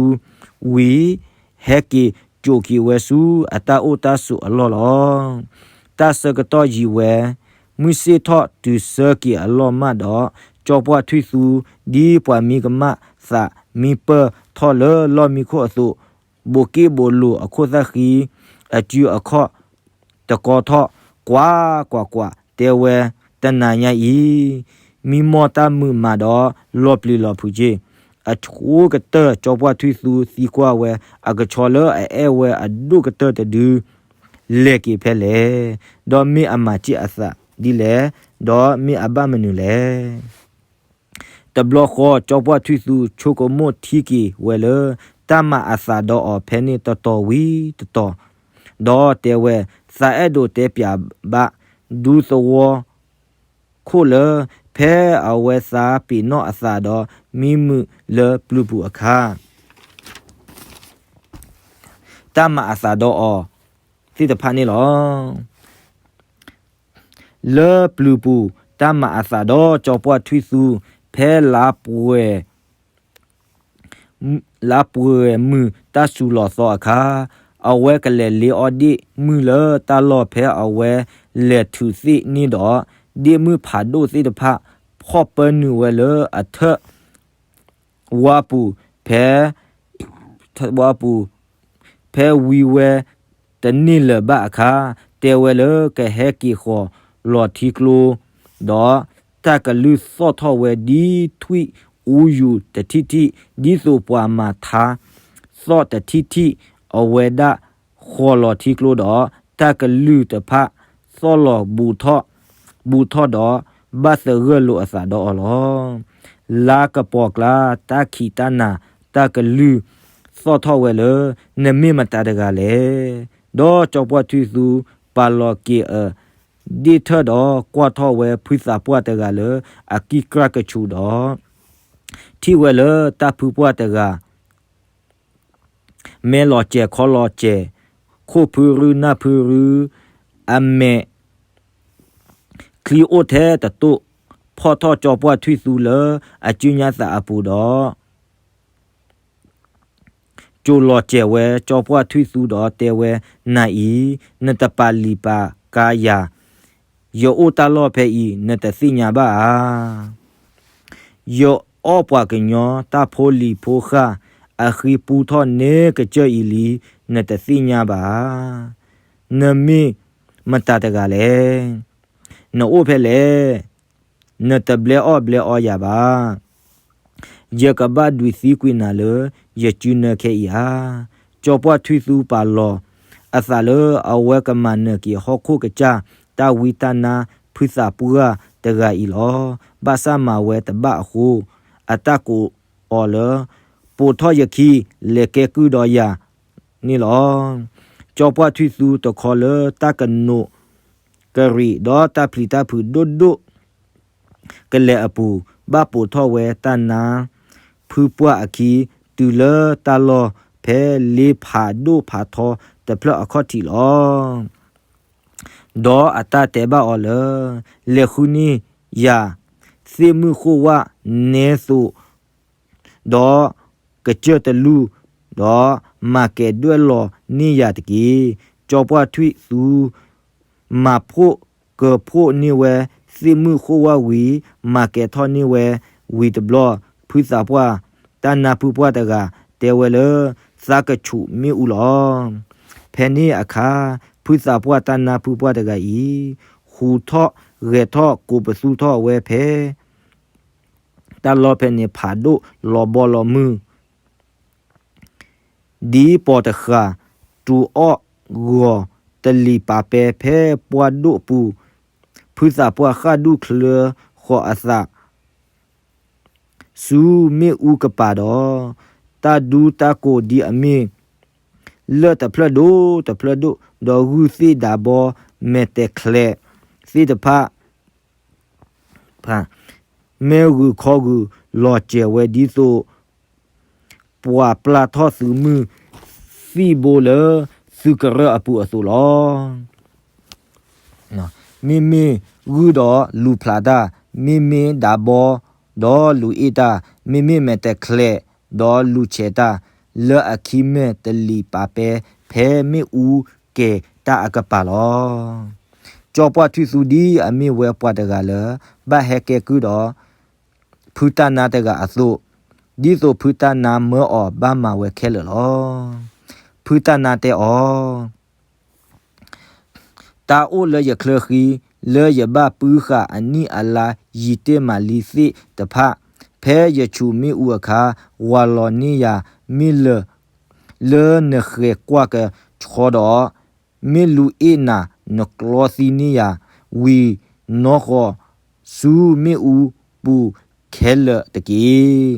ဝံၤ ဟဲက့ၤစိာ်က့ၤဝဲဆူအတၢ်အိၣ်တၢ်ဆိးအလီၢ်လီၤ. တၢ်ဆၢကတီၢ်ယံာ်ဝဲ မုၢ်ဆ့ၣ်ထီၣ်တုၤဆၢက့ၤအလီၢ်မးဒီး ကၠီပှၢ်ထွံၣ်သူ ဒ်ပှၤမံကမၣ်သးမံပၢၢ်ထီၣ်လၢလီၢ်မံခိၣ်အသိး ဘိးက့ၣ်ဘိးလိၤအခိၣ်သၣ်ဃံ အစုအခီၣ် တကီထီၣ် ကွၢ်ကွၢ်ကွၢ် တဲဝဲ တနၤညါအံၤ မံမီၢ်တၢ်မုာ်မးဒီး လီၤပျံၤလီၤဖုးက့ၤ အဆိကတၢၢ် ကၠီပှၢ်ထွံၣ်သူသံကွၢ်ဝဲ အကဆီလၢအအဲၣ်ဝဲအဒိၣ်ကတၢၢ်တဒု လဲၤက့ၤဖဲလဲၣ်, ဒီးမ့ၢ်အမၤစ့ၢ်အသးဒ်လဲၣ်, ဒီးမ့ၢ်အဘၣ်မနုၤလဲၣ်. တဘျီဃီ ကၠီပှၢ်ထွံၣ်သူဆိကမိၣ်ထံက့ၤဝဲလၢ တၢ်မၤအသးဒီးအီၤဖဲန့ၣ်တတီၤဝံၤတတီၤ, ဒီးတဲဝဲ, သးအဲၣ်ဒိးတဲပၠးဘၣ် ဒူသဝီခိၣ်လၢ ဖဲအဝဲသးပ့ၤနီၣ်အသးဒီး မံမုာ်လၢပျုၤပူၤအခါ တၢ်မၤအသးဒီးအီၤသ့ၣ်တဖၣ်န့ၣ်လီၤ. လၢပျုၤပူၤ တၢ်မၤအသးဒီးကၠီပှၢ်ထွံၣ်သူ ဖဲလါပှဲၤ လါပှဲၤမုၢ်တၢ်စူၤလီၤသီအခါ, အဝဲကလဲၤလ့အီၣ်ဒ့ၣ်မုၢ်လၢတၢ်လီၢ်ဖဲအဝဲလဲၤထုးသ့ၣ်န့ၣ်ဒီး, ဒ့ၣ်မုၢ်ဖးဒိၣ်သ့ၣ်တဖၣ် ဖီၣ်ပၢနုာ်ဝဲလၢအထၢၣ် ဝါပူၤ, ဖဲ ဝါပူၤ, ဖဲဝံဝဲတန့ၢ်လၢၤဘၣ်အခါ, တဲဝဲလၢကဟဲက့ၤဃီၤလီၤထံကျိ, ဒီးတၢ်ကလုၢ်သီၣ်ထီၣ်ဝဲဒ်ထွံၣ်အူယူၤတထံၣ်ထံၣ်, ဒ်သိးပှၤမၤထါသီၣ်တထံၣ်ထံၣ်, အဝဲဒၣ်ဃီၤလီၤထံကျိဒီး တၢ်ကလုၢ်တဖၣ်သီၣ်လီၤဘူးထီၣ် ဘူးထီၣ်ဒီး ဘၣ်သဂၢၢ်လိာ်အသးဒီးအီၤလီၤ. လါကပီၤကျါ တၢ်ခံးတၢ်နၤ တၢ်ကလုၢ်သီၣ်ထီၣ်ဝဲလၢ နမ့ၢ်မတၤတဂၤလဲၣ်. ဒီးကၠီပှၢ်ထွံၣ်သူ ပာ်လီၤက့ၤအဒ့ၣ်ထၢၣ်ဒီး ကွၢ်ထီၣ်ဝဲဖုသးပှၢ်တဂၤလၢအကံၢ်ကြၢ်ကဆူးဒီး ထံၣ်ဝဲလၢတၢ်ဖုပှၢ်တဂၤ မဲာ်လီၤစဲၤခီလီၤစဲၤ, ခိၣ်ဖုရူနၢ်ဖုရူ, အမဲာ် ချံအိၣ်ထဲတတိၢ်, ဖီၣ်ထီၣ်ကၠီပှၢ်ထွံၣ်သူလၢအစုညါသးအပူၤဒီး ကၠိၤလီၤစဲၤဝဲကၠီပှၢ်ထွံၣ်သူဒီးတဲဝဲ, နၤအံၤ နတပာ်လံာ်ပာ်ကါယၤ, ယအိၣ်တၢ်လီၢ်ဖဲအံၤ နတသ့ၣ်ညါဘၣ်ဧါ. ယအီၣ်ပှၤကညီတၢ်ဖိလံၤဖိဃၢ် အဃံပူထီၣ်န့ၢ်ကစၢၢ်အံၤလံ, နတသ့ၣ်ညါဘၣ်ဧါ. နမ့ၢ်မတၤတဂၤလဲၣ်. နအိၣ်ဖဲလဲၣ်. နတဘျဲအီၣ်ဘျဲအီယၤဘၣ်. ယကဘၣ်ဒုးသံကွံာ်နၤလၢယစုနၢခဲအံၤဧါ. ကၠီပှၢ်ထွံၣ်သူပာ်လီၤအသးလၢအဝဲကမၤနၢၤက့ၤဟီၣ်ခိၣ်ကစၢ် တၢ်ဝံတၢ်နါဖုသးပှၢ်တဂၤအံၤလီၤ. ဘၣ်ဆၣ်မၤဝဲတဘၣ်အဃိ အတၢ်ကိး အီၤလၢ ပိာ်ထီၣ်ယခံ လဲၤကဲကုၢ်ဒီးယၤန့ၣ်လီၤ. ကၠီပှၢ်ထွံၣ်သူတခီလၢတၢ်ကနိးကရံး ဒီးတၢ်ပျံၤတၢ်ဖုးဒိၣ်ဒိၣ် ကလဲၤအပူၤ ဘၣ်ပိာ်ထီၣ်ဝဲတၢ်နါဖုပှၢ်အခံ တုၤလၢတၢ်လီၢ်ဖဲ လ့ဖးဒိၣ်ဖးထီတဖျၢၣ်အခီၣ်ထံးလီၤ. ဒီးအတၢ်တဲဘၣ်အီၤလၢ လဲၤဃုန့ၢ်ယၤ သ့ၣ်မုၣ်ဃိၣ်ဝၣ်နဲသိး ဒီးကစၢၢ်တလူၢ်, ဒီးမၤကဲၤဒွဲၣ်လီၤန့ၢ်ယၤတက့ၢ်. ကၠီပှၢ်ထွံၣ်သူ မၤဖှိၣ်ကၢၤဖှိၣ်န့ၢ်ဝဲ သ့ၣ်မုၣ်ဃိၣ်ဝၣ်ဝံၤ မၤကဲၤထီၣ်န့ၢ်ဝဲဝံၤတဘျီ, ဖုသးပှၢ်တၢ်နါဖုပှၢ်တဂၤ တဲဝဲလၢ သးကဆူးမ့ၣ်အူလီၤ. ဖဲန့ၣ်အခါ ဖုသးပှၢ်တၢ်နါဖုပှၢ်တဂၤအံၤ ဟူးထီၣ်ဂဲၤထီၣ် ကိးပသူထီၣ်ဝဲဖဲ တၢ်လီၢ်ဖဲန့ၣ် ဖးဒိၣ်လီၤဘီလီၤမုၢ် ဒ်ပိာ်တဃာ် တူၤအီၣ်ဂီၤတလံၤပာ်ပဲ ဖဲပှၢ်ဒိၣ်ပူၤ, ဖုသးပှၢ်ဃၣ်ဒူၣ်ချၢဃီၤအသး ဆူမ့ၣ်အူကပၤဒီး တၢ်ဒူတၢ်ကိးဒ်အမ့ၢ် လၢၢ်တဖျၢၣ်ဒိၣ်တဖျၢၣ်ဒိၣ် ဒီးဂုၢ်သ့ၣ်ဒးဘီ မဲာ်တဲၤချဲးသ့ၣ်တဖၣ် မ့ၢ်ဂုာ်ခီဂုာ်လီၤစဲၤဝဲဒ်သိး ပှၤပျၢ်ထီၣ်သုးမုၢ်သံၣ်ဘိလၢသုးကရၢၢ်အပူၤအသိးလီၤ. မ့မ့ၢ်ဂုၢ်ဒီးလူၤဖျးတၢ်, မ့မ့ၢ်ဒးဘီဒီးလူၤအ့ၣ်တၢ်, မ့မ့ၢ်မဲာ်တဲၤချဲးဒီးလူၤဆဲးတၢ်, လၢအခံမဲာ်တလံၤပာ်ပဲ ဖဲမ့ၣ်အူကဲၤတၢ်အကပၤလီၤ. ကၠီပှၢ်ထွံၣ်သူဒ်အမ့ၢ်ဝဲပှၤတဂၤလၢ ဘၣ်ဟဲကဲကုၢ်ဒီး ဖုတၢ်နါတဂၤအသိး, ဒ်သိးဖုတၢ်နါမၢအီၤဘၣ်မၤဝဲခဲလၢာ်လီၤ. ဖုတၢ်နါတဲအီၤ တၢ်အိၣ်လၢယချၢဃံ လၢယဘၣ်ပုၢ်ဃာ်အနံၣ်အလါယံာ်တ့ၢ်မးလံသ့ၣ်တဖၣ်, ဖဲယဆူးမ့ၣ်အူအခါ ဝၤလီၤန့ၢ်ယၤ မ့ၢ်လၢာ် လၢနဃဲၤကွၢ်ကဆီဒီး မ့ၢ်လူၤအ့ၣ်နၤ နကျီသံန့ၢ်ယၤ ဝံၤနီၢ်ဃီၤဆူမ့ၣ်အူပူၤခဲလၢာ်တက့ၢ်.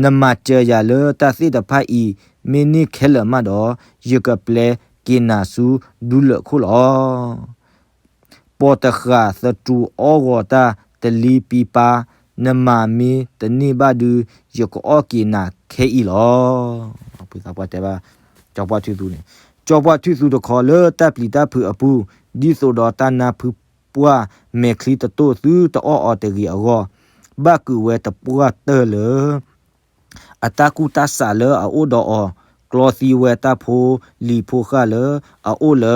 နမၤစၢၤယၤလၢတၢ်သ့ၣ်တဖၣ်အံၤ မ့ၢ်န့ၢ်ခဲလၢာ်မးဒီး ယကပျဲက့ၤနၤဆူဒူလၢာ်ခိၣ်လီၤ. ပိာ်တဃာ်သတူၤအီၣ်ဂီၤတၢ်တလံၤပံပာ်, နမၤမ့ၢ်တန့ၢ်ဘၣ်ဒုး ယကအီၣ်က့ၤနၤခဲအံၤလီၤ. ဖုသးပှၢ်တဲဘၣ် ကၠီပှၢ်ထွံၣ်သူန့ၣ်, ကၠီပှၢ်ထွံၣ်သူတခီလၢတၢ်ပျံၤတၢ်ဖုးအပူၤ, ဒ်သိးဒီးတၢ်နါဖုပှၢ်မဲာ်ချံတတိၢ်သုတအီၣ်အီၤတဂ့ၤအဂီၢ်, ဘၣ်ကုာ်ဝဲတပှၢ်တၢၢ်လၢ အတၢ်ကူၣ်တၢ်ဆးလၢအအိၣ်ဒီးအီၤ, ကျီသံဝဲတၢ်ဖိလံၤဖိဃၢ်လၢအအိၣ်လၢ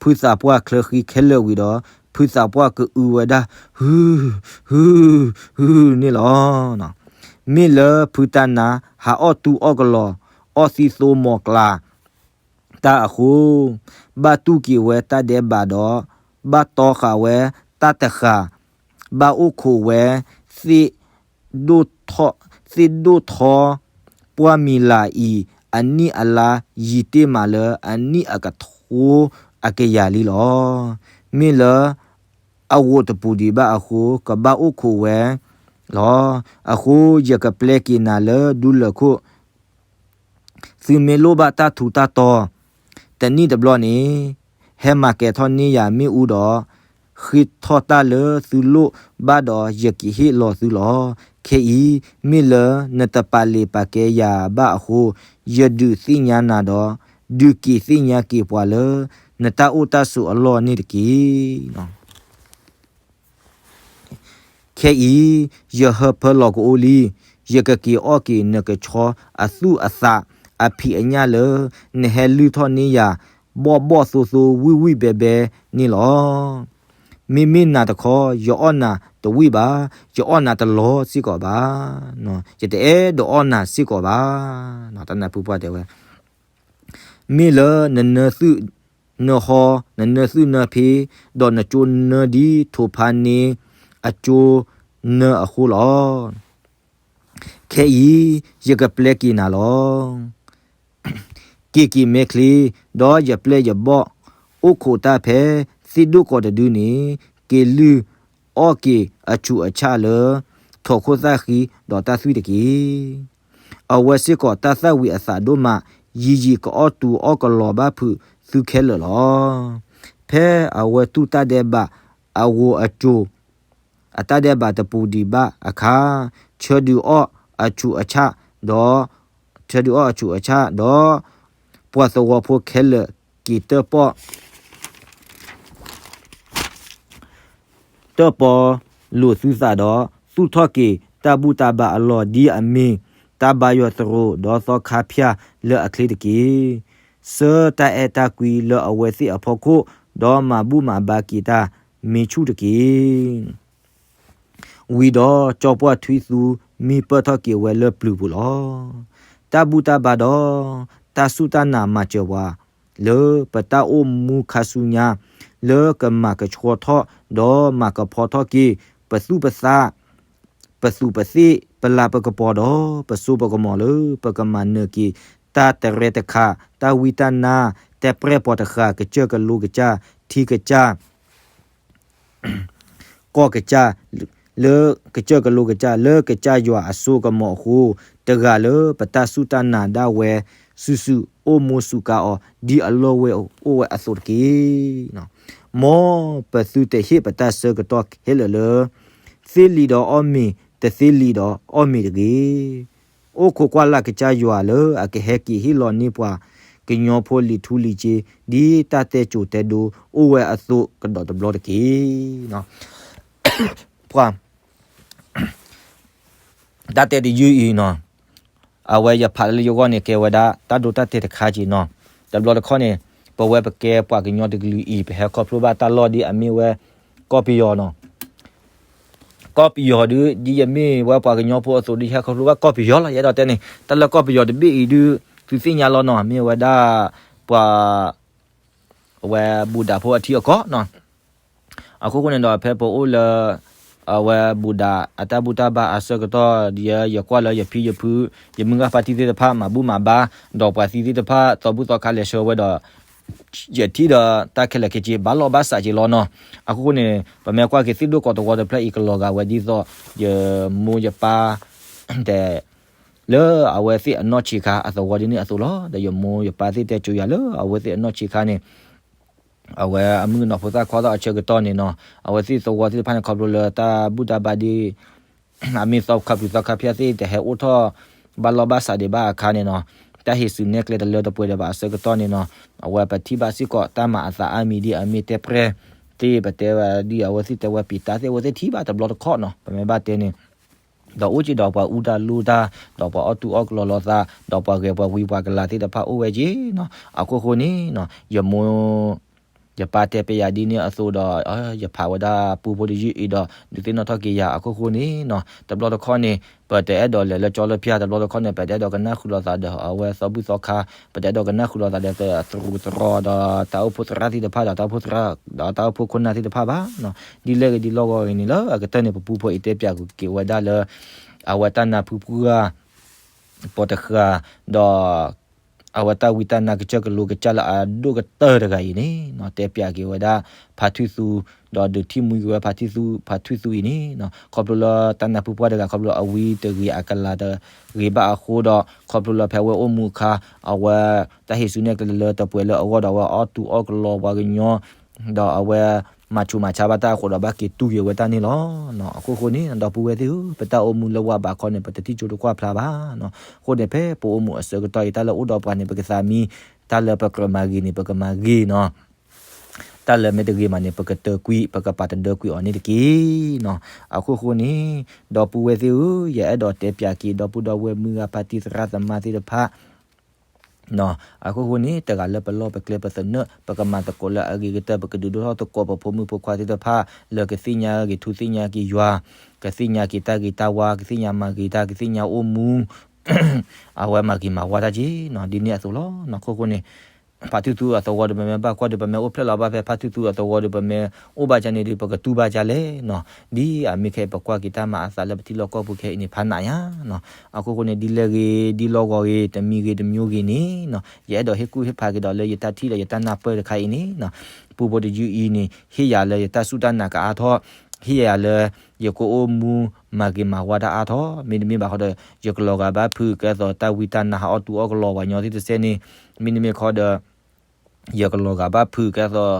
ဖုသးပှၢ်ချၢဃံခဲလၢာ်ဝံၤဒီး, ဖုသးပှၢ်ကအုဝဲဒၣ် ဟု, ဟု, ဟုန့ၣ်လီၤ. မ့ၢ်လၢဖုတၢ်နါ ဟးအီၣ်တူၢ်အီၣ်ကလီၤ, အီၣ်သံသိမီၤကျး တၢ်အဃိ, ဘၣ်တူၢ်က့ၤဝဲတၢ်ဒဲးဘးဒီး ဘၣ်တီဃာ်ဝဲတၢ်တဃာ်, ဘၣ်အိၣ်ခိးဝဲ သ့ၣ်ဒိၣ်ထီၣ်, သ့ၣ်ဒိၣ်ထီ ပှၢ်မံၤလၤအံၤ အနံၣ်အလါယံာ်တ့ၢ်မးလၢအနံၣ်အကထိအကယၤလံလီၤ. မ့ၢ်လၢ အဂီၢ်တပူၤဒံးဘၣ်အဃိ ကဘၣ်အိၣ်ခိးဝဲလီၤ. အဃိယကပျဲက့ၤနၤလၢဒူလၢာ်ခိၣ် သုမ့ၢ်လိၣ်ဘၣ်တၢ်ထူးတၢ်တီၤ တနံၣ်တဘျီန့ၣ်, ဟဲမၤကဲၤထီၣ်န့ၢ်ယၤမ့ၣ်အူဒီး ဃ့ထီၣ်တၢ်လၢသုလိၣ်ဘၣ်ဒီး ယကဟ့ၣ်လီၤသုလီၤ. ခဲအံၤ မ့ၢ်လၢနတပာ်လ့ၤပာ်ကဲယၤဘၣ်အဃိ, ယဒုးသ့ၣ်ညါနၤဒီး ဒုးက့ၤသ့ၣ်ညါက့ၤပှၤလၢ နတၢ်အိၣ်တၢ်ဆိးအလီၢ်န့ၣ်တက့ၢ်. ခဲအံၤ ယဟၢဖၢလီၤကအိလံ, ယကက့ၤအီၣ်က့ၤနကဆီအသူၣ်အသးအဖံးအညၣ်လၢ နဟဲလုၢ်ထီၣ်န့ၢ်ယၤ ဘီၣ်ဘီၣ်သိသိဝံၣ်ဝံၣ်ဘဲဘဲန့ၣ်လီၤ. မ့မ့ၢ်နၤတခီ ယအီၣ်နၤတဝံၣ်ဘၣ်, ယအီၣ်နၤတလီၤစ့ၢ်ကီးဘၣ်. ယတအဲၣ်ဒိးအီၣ်နၤစ့ၢ်ကီးဘၣ်. တၢ်နါဖုပှၢ်တဲဝဲ မ့ၢ်လၢနနၢသုၣ်နၢဟီ, နနၢသုၣ်နၢဖ့, ဒီးနကၠိနၢဒ်ထိၣ်ဖးန့ၣ်အကၠိနၢအဃိလီၤ. ခဲအံၤ ယကပျဲက့ၤနၤလီၤ. က့ၤက့ၤမဲချ့, ဒီးယပျဲၢ်ယဘီၣ် အိၣ်ခိးတၢ်ဖဲသ့ၣ်ဒိၣ်ကီးတဒုန့ၣ်, က့ၤလုၢ်အီၣ်က့ၤအဆူးအဆၣ်လၢ ထီၣ်ခိၣ်သၣ်ဃံဒီးတၢ်သွံၣ်တက့ၢ်. အဝဲစ့ၢ်ကီးတၢ်သၣ်ဝံၤအသးဒိၣ်မး, ယံာ်ယံာ်ကအီၣ်တူၤအီၣ်ကလီၤဘၣ်ဖုးသုခဲလၢာ်လီၤ. ဖဲအဝဲတူၢ်တၢ်ဒဲးဘးအဂီၤအစိၤ အတၢ်ဒဲးဘးတပူၤဒံးဘၣ်အခါ, ဆၢဒုးအီၣ်အဆူးအဆၣ်ဒီး, ဆၢဒုးအီၣ်အဆူးအဆၣ်ဒီး, ပှၤသဝီဖိခဲလၢာ်က့ၤတၢၣ်ပီၣ် တၢၣ်ပီၣ်လိာ်သုသးဒီး, သူၣ်ထီၣ်က့ၤတၢ်ဘူၣ်တၢ်ဘါအလီၢ်ဒ်အမ့ၢ် တၢ်ဘါယွၤသရိာ်ဒီးသီခါဖၠၣ်လၢအချ့တက့ၢ်. ဆှၢတၢ်အဲၣ်တၢ်ကွံလၢအဝဲသ့ၣ်အဖီခိၣ်, ဒီးမၤဘူၣ်မၤဘါက့ၤတၢ်မ့ၢ်ဆူၣ်တက့ၢ်. ဝံၤဒီးကၠီပှၢ်ထွံသူမံပၢၢ်ထီၣ်က့ၤဝဲလၢပျုၤပူၤလီၤ. တၢ်ဘူၣ်တၢ်ဘါဒီး တၢ်စူၢ်တၢ်နာ်မၤစၢၤပှၤ လၢပတၢ်အိၣ်မူခါဆူညါ လၢကမၤကဆှီထီၣ် ဒီးမၤကဖီထီၣ်က့ၤ ပသူၣ်ပသး ပသူးပသ့ၣ် ပလၤပကပီၤဒီး ပစိပကမီၤလၢ ပကမၤနၢၤက့ၤ တၢ်တရဲတခါ တၢ်ဝံတၢ်နါ တဲပျဲၢ်ပီၤတဃာ် ကစၢၢ်ကလိကစၢ် ထံကစၢ် ကီၢ်ကစၢ် လၢကစၢၢ်ကလိကစၢ် လၢကစၢ်ယွၤအစိကမီၤအဃိ, တဂၤလၢပတၢ်စူၢ်တၢ်နာ်ဒၣ်ဝဲ စုာ်စုာ်အိၣ်မူစူးကါအီၤ ဒ်အလီၢ်ဝဲအိၣ်ဝဲအသိးတက့ၢ်. မ်ပသုတဟ့ၣ်ပတၢ်ဆၢကတီၢ်ခဲလၢာ်လၢ သ့လံာ်ဒီးအီၣ်မ့ၤ တသ့လံာ်ဒီးအီၣ်မ့ၤတဂ့ၤ. အိၣ်ခိးကွၢ်လၢ်ကစၢ်ယွၤလၢအကဟဲက့ၤဟ့ၣ်လီၤန့ၢ်ပှၤကညီဖိလံာ်ထူလံာ်စ့ ဒ်တၢ်တဲစိၤတဲဒိအိၣ်ဝဲအသိးကဒီးတဘျီတက့ၢ်. ပှၤ တၢ်တဲတယုၢ်အံၤနီၤ, အဝဲယဖးလၢယဂီၢ်န့ၣ် ကဲဝဲဒၣ်တၢ်ဒိတၢ်တဲာ်တခါက့ၤနီၤ. တဘျီတခီၣ်န့ၣ် ပဝဲပကဲပှၤကညီတကလုာ်အံၤ ပဟဲခီဖျိဘၣ်တၢ်လီၢ်ဒ်အမ့ၢ်ဝဲ ကီၢ်ပယီၤနီၤ. ကီၢ်ပယီၤဒုး ဒ်ယမ့ၢ်ဝဲပှၤကညီဖိအသိးဒုး ယဟဲခီဖျိဘၣ်ကီၢ်ပယီၤလီၤ. ယအဲၣ်ဒိးတဲန့ၣ် တၢ်လၢကီၢ်ပယီၤတဘ့ၣ်အံၤဒုး သုသ့ၣ်ညါလီၤနီၤ, မ့ၢ်ဝဲဒၣ် ပှၤ အဝဲဘူၣ်ဒးဖိအထံအကီၢ်နီၤ. အခိၣ်ဃိန့ၣ်ဒီး ဖဲပအိၣ်လၢ အဝဲဘူၣ်ဒးအတၢ်ဘူၣ်တၢ်ဘါအဆၢကတီၢ် ဒ်ယကွၢ်လၢယဖံယဖု ယမုၢ်ဂၢ်ဖါတံၢ်သ့ၣ်တဖၣ် မၤဘူၣ်မၤဘါ ဒီးပှၤသံသ့ၣ်တဖၣ် သီဘူၣ်သီခါလဲၤဆှၢဝဲဒီး ယထံၣ်ဒီးတၢ်ခဲလၢာ်ခဲဆ့ ဘၣ်လီၢ်ဘၣ်စးက့ၤလီၤနီၤ. အခိၣ်ဃိန့ၣ် ပမ့ၢ်ကွၢ်က့ၤသ့ၣ်ဒိၣ်ကီးတဝီတဖျၢၣ်အံၤ ကလီၤဂာ်ဝဲဒ်သိး ယမိၢ်ယပၢ် တဲ လၢအဝဲသ့ၣ်အနီၢ်ဆံးခါအသဝီဒ်န့ၣ်အသိးလီၤ. ဒီးယမိၢ်ယပၢ်သ့ၣ်တဲစိၤယၤလၢအဝဲသ့ၣ်အနီၢ်ဆံးခါန့ၣ် အဝဲအမုၣ်ကနီၤဖိသၣ်ခွါသီၣ်အဆၢကတီၢ်န့ၣ်နီၤ, အဝဲသ့ၣ်သဝီသ့ၣ်တဖၣ်န့ၣ် ခီဖျိလၢတၢ်ဘူၣ်တၢ်ဘါဒ် အမ့ၢ်သီခါပျုၤသီခါဖၠၣ်သ့ၣ် တဟဲအိၣ်ထီၣ်ဘၣ်လီၢ်ဘၣ်စးဒံးဘၣ်အခါန့ၣ်နီၤ, တၢ်ဟ့ၣ်စုနဲၣ်ကျဲတလၢတပှဲၤဒံးဘၣ်အဆၢကတီၢ်န့ၣ်နီၤ, အဝဲပထံၣ်ဘၣ်စ့ၢ်ကီးတၢ်မၤအသးအါမံၤဒ်အမ့ၢ်တဲပျဲၢ်သ့ၣ် ပတဲဝဲဒ်အဝဲသ့ၣ်တဲဝဲပံၤတၢ်သ့ၣ် အဝဲသ့ၣ်ထံၣ်ဘၣ်တဘျီတခီၣ်နီၤ, ပမ့ၢ်ဘၣ်တဲန့ၣ် ဒီးအိၣ်က့ၤဒီးပှၤအူတၢ်လိၣ်တၢ်, ဒီးပှၤအီၣ်တူၢ်အီၣ်ကလီလီၤသး, ဒီးပှၤဂဲၤပှၤဝံပှၤကလၤသ့ၣ်တဖၣ်အိၣ်ဝဲက့ၤနီၤ. အခိၣ်ဃိန့ၣ်နီၤ, ယမိၢ် ယပၢ်တဲပျဲယၤဒ်န့ၣ်အသိးဒီး ယဖးဝဲဒၣ်ပူဖိတယုၢ်အံၤဒီး ဒုးသ့ၣ်နီၣ်ထီၣ်က့ၤယၤ အခိၣ်ဃိန့ၣ်နီၤ, တဘျီတခီၣ်န့ၣ် ပတအဲၣ်ဒိးလဲၤလၢကၠီလၢဖၠၣ် တဘျီတခီၣ်န့ၣ် ပတအဲၣ်ဒိးကနၣ်ဃုာ်လိာ်သးဒီးအဝဲသီဘူၣ်သီခါ, ပတအဲၣ်ဒိးကနၣ်ဃုာ်လိာ်သးဒီးသရူးသရီဒီးတၢ်အိၣ်ဖှိၣ်သရၣ်သ့ၣ်တဖၣ်ဒီးတၢ်အိၣ်ဖှိၣ်သရၣ် ဒီးတၢ်အိၣ်ဖှိၣ်ခိၣ်နၢ်သ့ၣ်တဖၣ်ဘၣ်နီၤ. ဒ်လဲၣ်ဂ့ၤဒ်လီၢ်ဂီၤဂ့ၤန့ၣ်လၢအကတၢၢ်န့ၣ် ပပူဖိအံၤတဲပျးက့ၤဝဲဒၣ်လၢ အဝဲတၢ်နၢ်ဖုပှၢ် ပီၤတဃာ် ဒီး အဝဲတၢ်ဝံတၢ်နါကစၢၢ်ကလိကစၢ်လၢအဒိၣ်ကတၢၢ်တဂၤအံၤန့ၣ်နီၤ, တဲပျးက့ၤဝဲဒၣ် ဖါထုသူ ဒီးဒုးထံၣ်မှံက့ၤဝဲဖါထုသူ ဖါထုသူအံၤန့ၣ်နီၤ, ခီဖျိလၢတၢ်နၢ်ဖုပှၢ်တဂၤ ခီဖျိလၢအဝံတဂ့ၤအကလၤတဂ့ၤဘၣ်အဃိဒီး ခီဖျိလၢဖဲဝဲအိၣ်မူအခါ အဝဲတၢ်ဟ့ၣ်စုနဲၣ်ကျဲလၢတပှဲၤလၢအဂီၢ်ဒီး အဝဲအီၣ်တူၢ်အီၣ်ကလီပှၤကညီ ဒီးအဝဲမၤဆူးမၤဆါဘၣ်တၢ်အဃိဒီး ဘၣ်က့ၤတူၢ်က့ၤဝဲတၢ်န့ၣ်လီၤ. အခိၣ်ဃိန့ၣ် ဒီပုၢ်ဝဲၢ်သ့ၣ်ဧၢ, ပတၢ်အိၣ်မူလၢဝၤဘးခီန့ၣ် ပတထံၣ်ကၠိတကွၢ်ဖျါဘၣ်နီၤ. အဃိန့ၣ် ဖဲပအိၣ်မူအဆၢကတီၢ်အံၤ တၢ်လၢအိၣ်ဒီးပှၤန့ၣ် ပကသးမံ, တၢ်လၢပကြၢးမၤဂ့ၤန့ၣ် ပကမၤဂ့ၤနီၤ. တၢ်လၢမ့ၢ်တဂ့ၤမးန့ၣ် ပကတၢၢ်ကွံာ် ပကပာ်တဒၢကွံာ်အီၤန့ၣ်တက့ၢ်နီၤ. အခိၣ်ဃိန့ၣ် ဒီပုၢ်ဝဲၢ်သ့ၣ်ဧၢ, ယအဲၣ်ဒိးတဲပျးက့ၤ ဒီပုၢ်ဒီဝဲၢ်မုၢ်ဂၤဖါတံၢ်သရၣ်သမါသ့ၣ်တဖၣ် အခိၣ်ဃိန့ၣ် တဂၤလၢပလီၢ်ပကျဲပသနၢၣ် ပကမၤသကိးလၢအဂ့ၤကတၢၢ် ပကဒုးဒိၣ်ထီၣ်သကိးပဖိမုၣ်ဖိခွါသ့ၣ်တဖၣ် လၢကသ့ၣ်ညါဂ့ၤထူသ့ၣ်ညါက့ၤယွၤ, ကသ့ၣ်ညါက့ၤတၢ်ဂ့ၤတၢ်ဝါ, ကသ့ၣ်ညါမၤဂ့ၤတၢ်, ကသ့ၣ်ညါအိၣ်မူ အဝဲမၤဂ့ၤမၤဝါတၢ်က့ၤနီၤ, ဒ်န့ၣ်အသိးလီၤ. အခိၣ်ဃိန့ၣ် ဖါထုသူအသဝီဒီး ပမ့ၢ်ဘၣ်ကွၢ်ဒီး ပမ့ၢ်အိၣ်ဖျဲၣ်လီၤဘၣ်ဖဲဖါထုသူအသဝီဒီး ပမ့ၢ်အိၣ်ဘၣ်ကန့ၣ်ဒီး ပကတူၢ်ဘၣ်ကလဲၣ်နီၤ. ဒ်အမ့ၢ်ခဲအံၤ ပကွၢ်က့ၤတၢ်မၤအသးလၢပထံလီၢ်ကီၢ်ပူၤခဲအံၤန့ၣ် ဖးနးညါနီၤ. အခိၣ်ဃိန့ၣ် ဒ်လဲၣ်ဂ့ၤ ဒ်လီၢ်ဂီၤဂ့ၤ တမံၤဂ့ၤတမံၤဂ့ၤန့ၣ်နီၤ, ယအဲၣ်ဒိးဟ့ၣ်ကူၣ်ဟ့ၣ်ဖးက့ၤဒီးလၢယတၢ်ထံၣ်ဒီးယတၢ်နၢ်ပၢၢ်တခါအံၤန့ၣ်နီၤ, ပူဖိတယုၢ်အံၤန့ၣ် ဟ့ၣ်ယၤလၢယတၢ်စူၢ်တၢ်နာ်ကအါထီၣ်, ဟ့ၣ်ယၤလၢ ယကအိၣ်မူမၤဂ့ၤမၤဝါတၢ်အါထီၣ်, မ့တမ့ၢ်ဘၣ်ဃီဒီး ယကလီၤဂာ်ဘၣ်ဖုးကဲသိးတၢ်ဝံတၢ်နါဟးအီၣ်တူအီၣ်ကလီၤဝဲညီသ့ၣ်တစဲန့ၣ်, မ့တမ့ၢ်ခီဒီး ယကလီၤဂာ်ဘၣ်ဖုးကဲသိး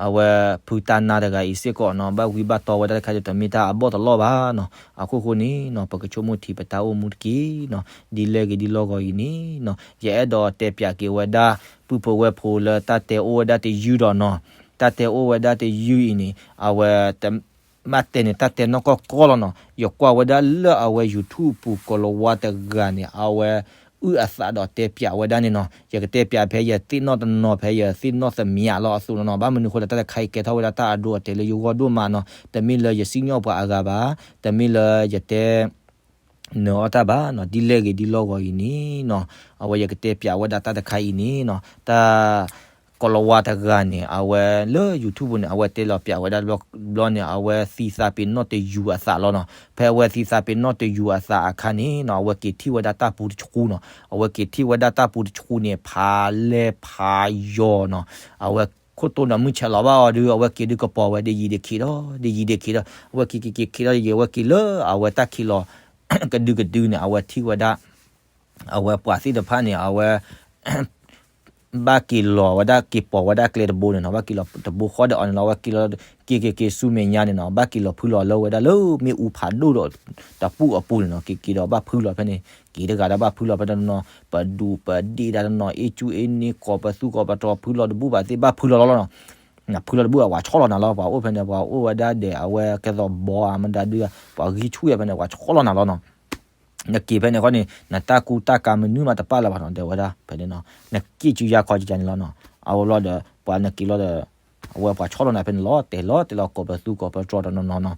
အဝဲဖုတၢ်နါတဂၤအံၤစ့ၢ်ကီးနီၤ, ဘၣ်ဝံဘၣ်တီဝဲဒၣ်တခါဒီး တမ့ၢ်တၢ်အဘီၣ်တလီၢ်ဘၣ်နီၤ. အခိၣ်ဃိန့ၣ်နီၤ ပကဆိကမိၣ်ထံပတၢ်အိၣ်မူတက့ၢ်နီၤ, ဒ်လဲၣ်ဂ့ၤဒ်လီၢ်ဂီၤအံၤန့ၣ်နီၤ, ယအဲၣ်ဒိးတဲပၠးက့ၤဝဲဒၣ် ပုၢ်ဖိဝဲၢ်ဖိလၢတၢ်တဲအိၣ်ဝဲဒၣ်တယုၢ်ဒီးနီၤ, တၢ်တဲအိၣ်ဝဲဒၣ်တယုၢ်အံၤန့ၣ် အဝဲ မ့ၢ်တဲန့ၣ် တၢ်တဲနီၢ်ကီၢ်ကီၢ်လီၤနီၤ. ယကွၢ်ဝဲဒၣ်လၢအဝဲ YouTube ပူၤ ကိၤလၤဝါတဂၤန့ၣ် အဝဲအုၣ်အသးဒီးတဲပၠးဝဲဒၣ်န့ၣ်နီၤ. ယကတဲပၠးဖဲယသ့ၣ်နီၣ်တနီၤ ဖဲယသ့ၣ်နီၣ်သမံးလီၤအသိးနီၤ. ဘၣ်မနုၤဃိဒီး တၢ်တခါအံၤကဲထီၣ်ဝဲဒၣ်တၢ်အဒိအတဲာ်လၢယဂီၢ်ဒိၣ်မးနီၤ. တမ့ၢ်လၢယစံၣ်ညီၣ်ပှၤအဂၤဘၣ်, တမ့ၢ်လၢယတဲ နၢၤအီၣ်တၢ်ဘၣ်နီၤ, ဒ်လဲၣ်ဂ့ၤဒ်လီၢ်ဂီၤအံၤန့ၣ်နီၤ, အဝဲယကတဲပၠးဝဲဒၣ်တၢ်တခါအံၤန့ၣ်နီၤ, တၢ် ကိၤလၤဝါတဂၤန့ၣ် အဝဲလၢ YouTube န့ၣ် အဝဲတဲလီၤပၠးဝဲဒၣ်ဘျီန့ၣ် အဝဲသံသးပ့ၤနီၣ်တယူၤအသးလီၤနီၤ. ဖဲအဝဲသံသးပ့ၤနီၣ်တယူၤအသးအခါန့ၣ်နီၤ အဝဲက့ၤထံၣ်ဝဲဒၣ်တၢ်ပူတဆှူနီၤ. အဝဲက့ၤထံၣ်ဝဲဒၣ်တၢ်ပူတဆှူန့ၣ် ဖးလဲၢ်ဖးယီၤနီၤ. အဝဲခိၣ်တိန့ၣ်မုၢ်ဆဲးလီၤဘၣ်အီၤဒုး အဝဲက့ၤဒုးကပီၤဝဲဒ်ယံၤဒ်ခံးဒီး ဒ်ယံၤဒ်ခံးဒီး အဝဲက့ၤက့ၤက့ၤခံးဒီး ယံၤအဝဲက့ၤလၢအဝဲတၢ်ခံးလီၤ ကဒုကဒုန့ၣ် အဝဲထံၣ်ဝဲဒၣ် အဝဲပှၤသ့ၣ်တဖၣ်န့ၣ် အဝဲ ဘၣ်က့ၤလီၤဝဲဒၣ် က့ၤပိာ်ဝဲဒၣ်ကျဲတဘိန့ၣ်နီၤ, ဘၣ်က့ၤလီၤတဘိဃီဒီးအီၤန့ၣ်လီၤ. အဝဲက့ၤလီၤ က့ၤက့ၤက့ၤဆူမဲာ်ညါန့ၣ်နီၤ ဘၣ်က့ၤလီၤဖုလီၤလၢဝဲဒၣ်လၢမ့ၣ်အူဖးဒိၣ်ဒီး တပူၣ်အပူၤန့ၣ်နီၤ. က့ၤက့ၤဒီးဘၣ်ဖုလီၤဖဲန့ၣ် က့ၤတဂၤဒီးဘၣ်ဖုလီၤဖဲန့ၣ်နီၤ. ပဒူးပဒ့ၣ်ဒၣ်တနီၤ အ့ၣ်ကၠူအ့ၣ်န့ၣ် ကိးပသူကိးပတြီၤ ဖုလီၤတဘူၣ်ဘၣ်သ့ၣ် ဘၣ်ဖုလီၤလီၤလီၤနီၤ. နဖုလီၤတဘူၣ် ပှၤဆီလီၤနၤလီၤ. ပှၤအိၣ်ဖဲန့ၣ် ပှၤအိၣ်ဝဲဒၣ်ဒဲး အဝဲကဲသိးဘီဧါ မတၤဒု ပှၤဂံၢ်ဆူၣ်ဝဲဖဲန့ၣ် ပှၤဆီလီၤနၤလီၤနီၤ. နက့ၤဖဲန့ၣ်ဃီန့ၣ် နတၢ်ကူတၢ်ကၤမနုၤမးတပာ်လၢၤဘၣ်နီၤ တဲဝဲဒၣ်ဖဲန့ၣ်နီၤ. နက့ၤစုယၤခီကကန့ၣ်လီၤနီၤ. အဝဲဘျီဒီး ပှၤနက့ၤလီၤဒီး အဝဲပှၤဆီလီၤနၤဖဲန့ၣ်လီၤ တဲလီၤတဲလီၤ ကိးပသူကိးပတြီၤတနီၤနီၤနီၤ.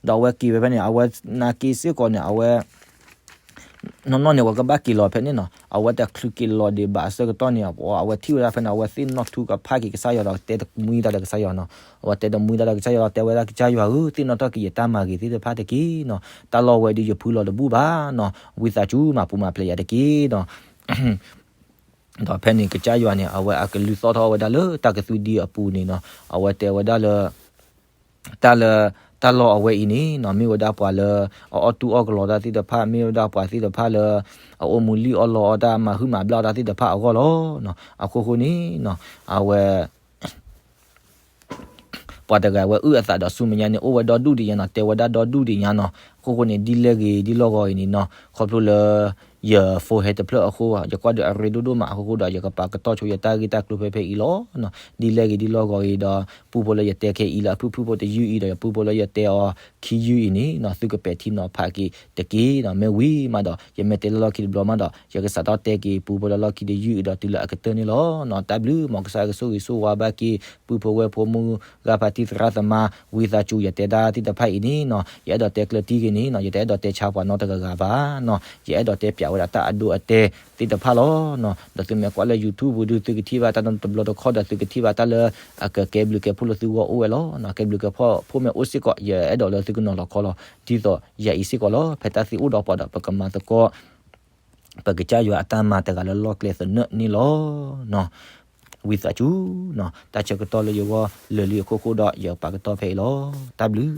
ဒီးအဝဲက့ၤဝဲဖဲန့ၣ် အဝဲနာ်က့ၤစ့ၢ်ကီးန့ၣ် အဝဲ နီၢ်နီၢ်န့ၣ် အဝဲကဘၣ်က့ၤလီၤဖဲန့ၣ်နီၤ. အဝဲတချုးက့ၤလီၤဒံးဘၣ်အဆၢကတီၢ်န့ၣ် အဝဲထံၣ်ဝဲဒၣ်ဖဲန့ၣ် အဝဲသ့ၣ်နီၣ်ထူကဖးက့ၤကစၢ်ယွၤဒီး တဲတမှံတၢ်ဒီးကစၢ်ယွၤနီၤ. အဝဲတဲတမှံတၢ်ဒီးကစၢ်ယွၤဒီး တဲဝဲဒၣ်ကစၢ်ယွၤဧၢ သ့ၣ်နီၣ်ထီၣ်က့ၤယတၢ်မၤဂ့ၤသ့ၣ်တဖၣ်တက့ၢ်နီၤ. တၢ်လီၢ်ဝဲဒုးယဖုလီၤတဘူၣ်ဘၣ်နီၤ. ဝံသးစူၤမၤပူၤမၤဖျဲးယၤတက့ၢ်နီၤ. ဒီးဖဲန့ၣ်ကစၢ်ယွၤန့ၣ် အဝဲအကလုၢ်သီၣ်ထီၣ်ဝဲဒၣ်လၢတၢ်ကသူဒံအပူၤန့ၣ်နီၤ. အဝဲတဲဝဲဒၣ်လၢ တၢ်လၢ တၢ်လီၢ်အဝဲအံၤန့ၣ်နီၤ မ့ၢ်ဝဲဒၣ်ပှၤလၢ အအီၣ်တူၢ်အီၣ်ကလီတၢ်သ့ၣ်တဖၣ် မ့ၢ်ဝဲဒၣ်ပှၤသ့ၣ်တဖၣ်လၢ အအိၣ်မူလံၣ်အီၣ်လီအီၣ်တၢ် မၤဟုၣ်မၤဘျၣ်တၢ်သ့ၣ်တဖၣ်အဂီၢ်လီၤနီၤ. အခိၣ်ဃိန့ၣ်နီၤ အဝဲ ပှၤတဂၤဝဲအုၣ်အသးဒီးဆူမဲာ်ညါန့ၣ် အိၣ်ဝဲဒီဒူၣ်ဒံးညါနီၤ တဲဝဲဒၣ်ဒီဒူၣ်ဒံးညါနီၤ. အခိၣ်ဃိန့ၣ် ဒ်လဲၣ်ဂ့ၤဒ်လီၢ်ဂီၤအံၤန့ၣ်နီၤ ခီဖျိလၢ ယ phone ဟဲတဖျၢၣ်အဃိ ယကွၢ်ဒီးအရ့ဒိၣ်ဒိၣ်မးအဃိဃိဒီး ယကပာ်ကတီၢ်ဆိယတၢ်ဂ့ၢ်တၢ်ကျိၤဖဲဖဲအံၤလီၤနီၤ. ဒ်လဲၣ်ဂ့ၤဒ်လီၢ်ဂီၤအံၤဒီး ပုၢ်ဖိလၢယတဲခဲအံၤလၢအဖုၣ်ဖုၣ်ဖိတယုၢ်အံၤဒီး ယပုၢ်ဖိလၢယတဲအီၤခံယုၢ်အံၤန့ၣ်နီၤ သုကပဲာ်ထံနီၤဖးက့ၤတက့ၢ်နီၤ. မ့ၢ်ဝံၤမးဒီး ယမ့ၢ်တဲလၢလီၢ်ခံတဘျီမးဒီး ယကစးထီၣ်တဲက့ၤပုၢ်ဖိလၢလီၢ်ခံတယုၢ်အံၤဒီးတုၤလၢအကတၢၢ်န့ၣ်လီၤနီၤ. တၢ်ဘျုး မ်ကစၢ်ယွၤကဆိၣ်ဂ့ၤဆိၣ်ဝါဘၣ်က့ၤ ပုၢ်ဖိဝဲၢ်ဖိမုၢ်ဂၤဖါတံၢ်သရၣ်သမါ ဝံသးစူၤ ယတဲဒၣ်သ့ၣ်တဖၣ်အံၤန့ၣ်နီၤ ယအဲၣ်ဒိးတဲကျၢၤတံၢ်ဂ့ၤန့ၣ်နီၤ ယတအဲၣ်ဒိးတဲဆါပှၤနီတဂၤဂၤဘၣ်နီၤ. ယအဲၣ်ဒိးတဲပၠးဝဲဒၣ်တၢ်အဒိအတဲာ်သ့ၣ်တဖၣ်လီၤနီၤ. ဒီးသုမ့ၢ်ကွၢ်လၢ YouTube ပူၤဒုး သုကထံၣ်ဘၣ်တၢ်တဘျီတခီၣ်ဒီး သုကထံၣ်ဘၣ်တၢ်လၢအကကဲဘျုးကဲဖှိၣ်လၢသုဂီၢ်အိၣ်ဝဲလီၤနီၤ. ကဲဘျုးကဲဖှိၣ်မ့ၢ်အိၣ်စ့ၢ်ကီး ယအဲၣ်ဒိးလၢသုကနီၤလီၤခီလီၤ ဒ်သိးယၤအံၤစ့ၢ်ကီးလီၤ. ဖဲတၢ်သံအိၣ်ဒီးပှၤဒီး ပကမၤသကိး ပကစၢ်ယွၤအတၢ်မၤတဂၤလၢလီၢ်ကျဲသနၢၣ်န့ၣ်လီၤနီၤ. ဝံသးစူၤနီၤ တၢ်ဆၢကတီၢ်လၢယဂီၢ်လၢာ်လံအခိၣ်ဃိဒီး ယပာ်ကတီၢ်ဖဲအံၤလီၤ. တၢ်ဘျုး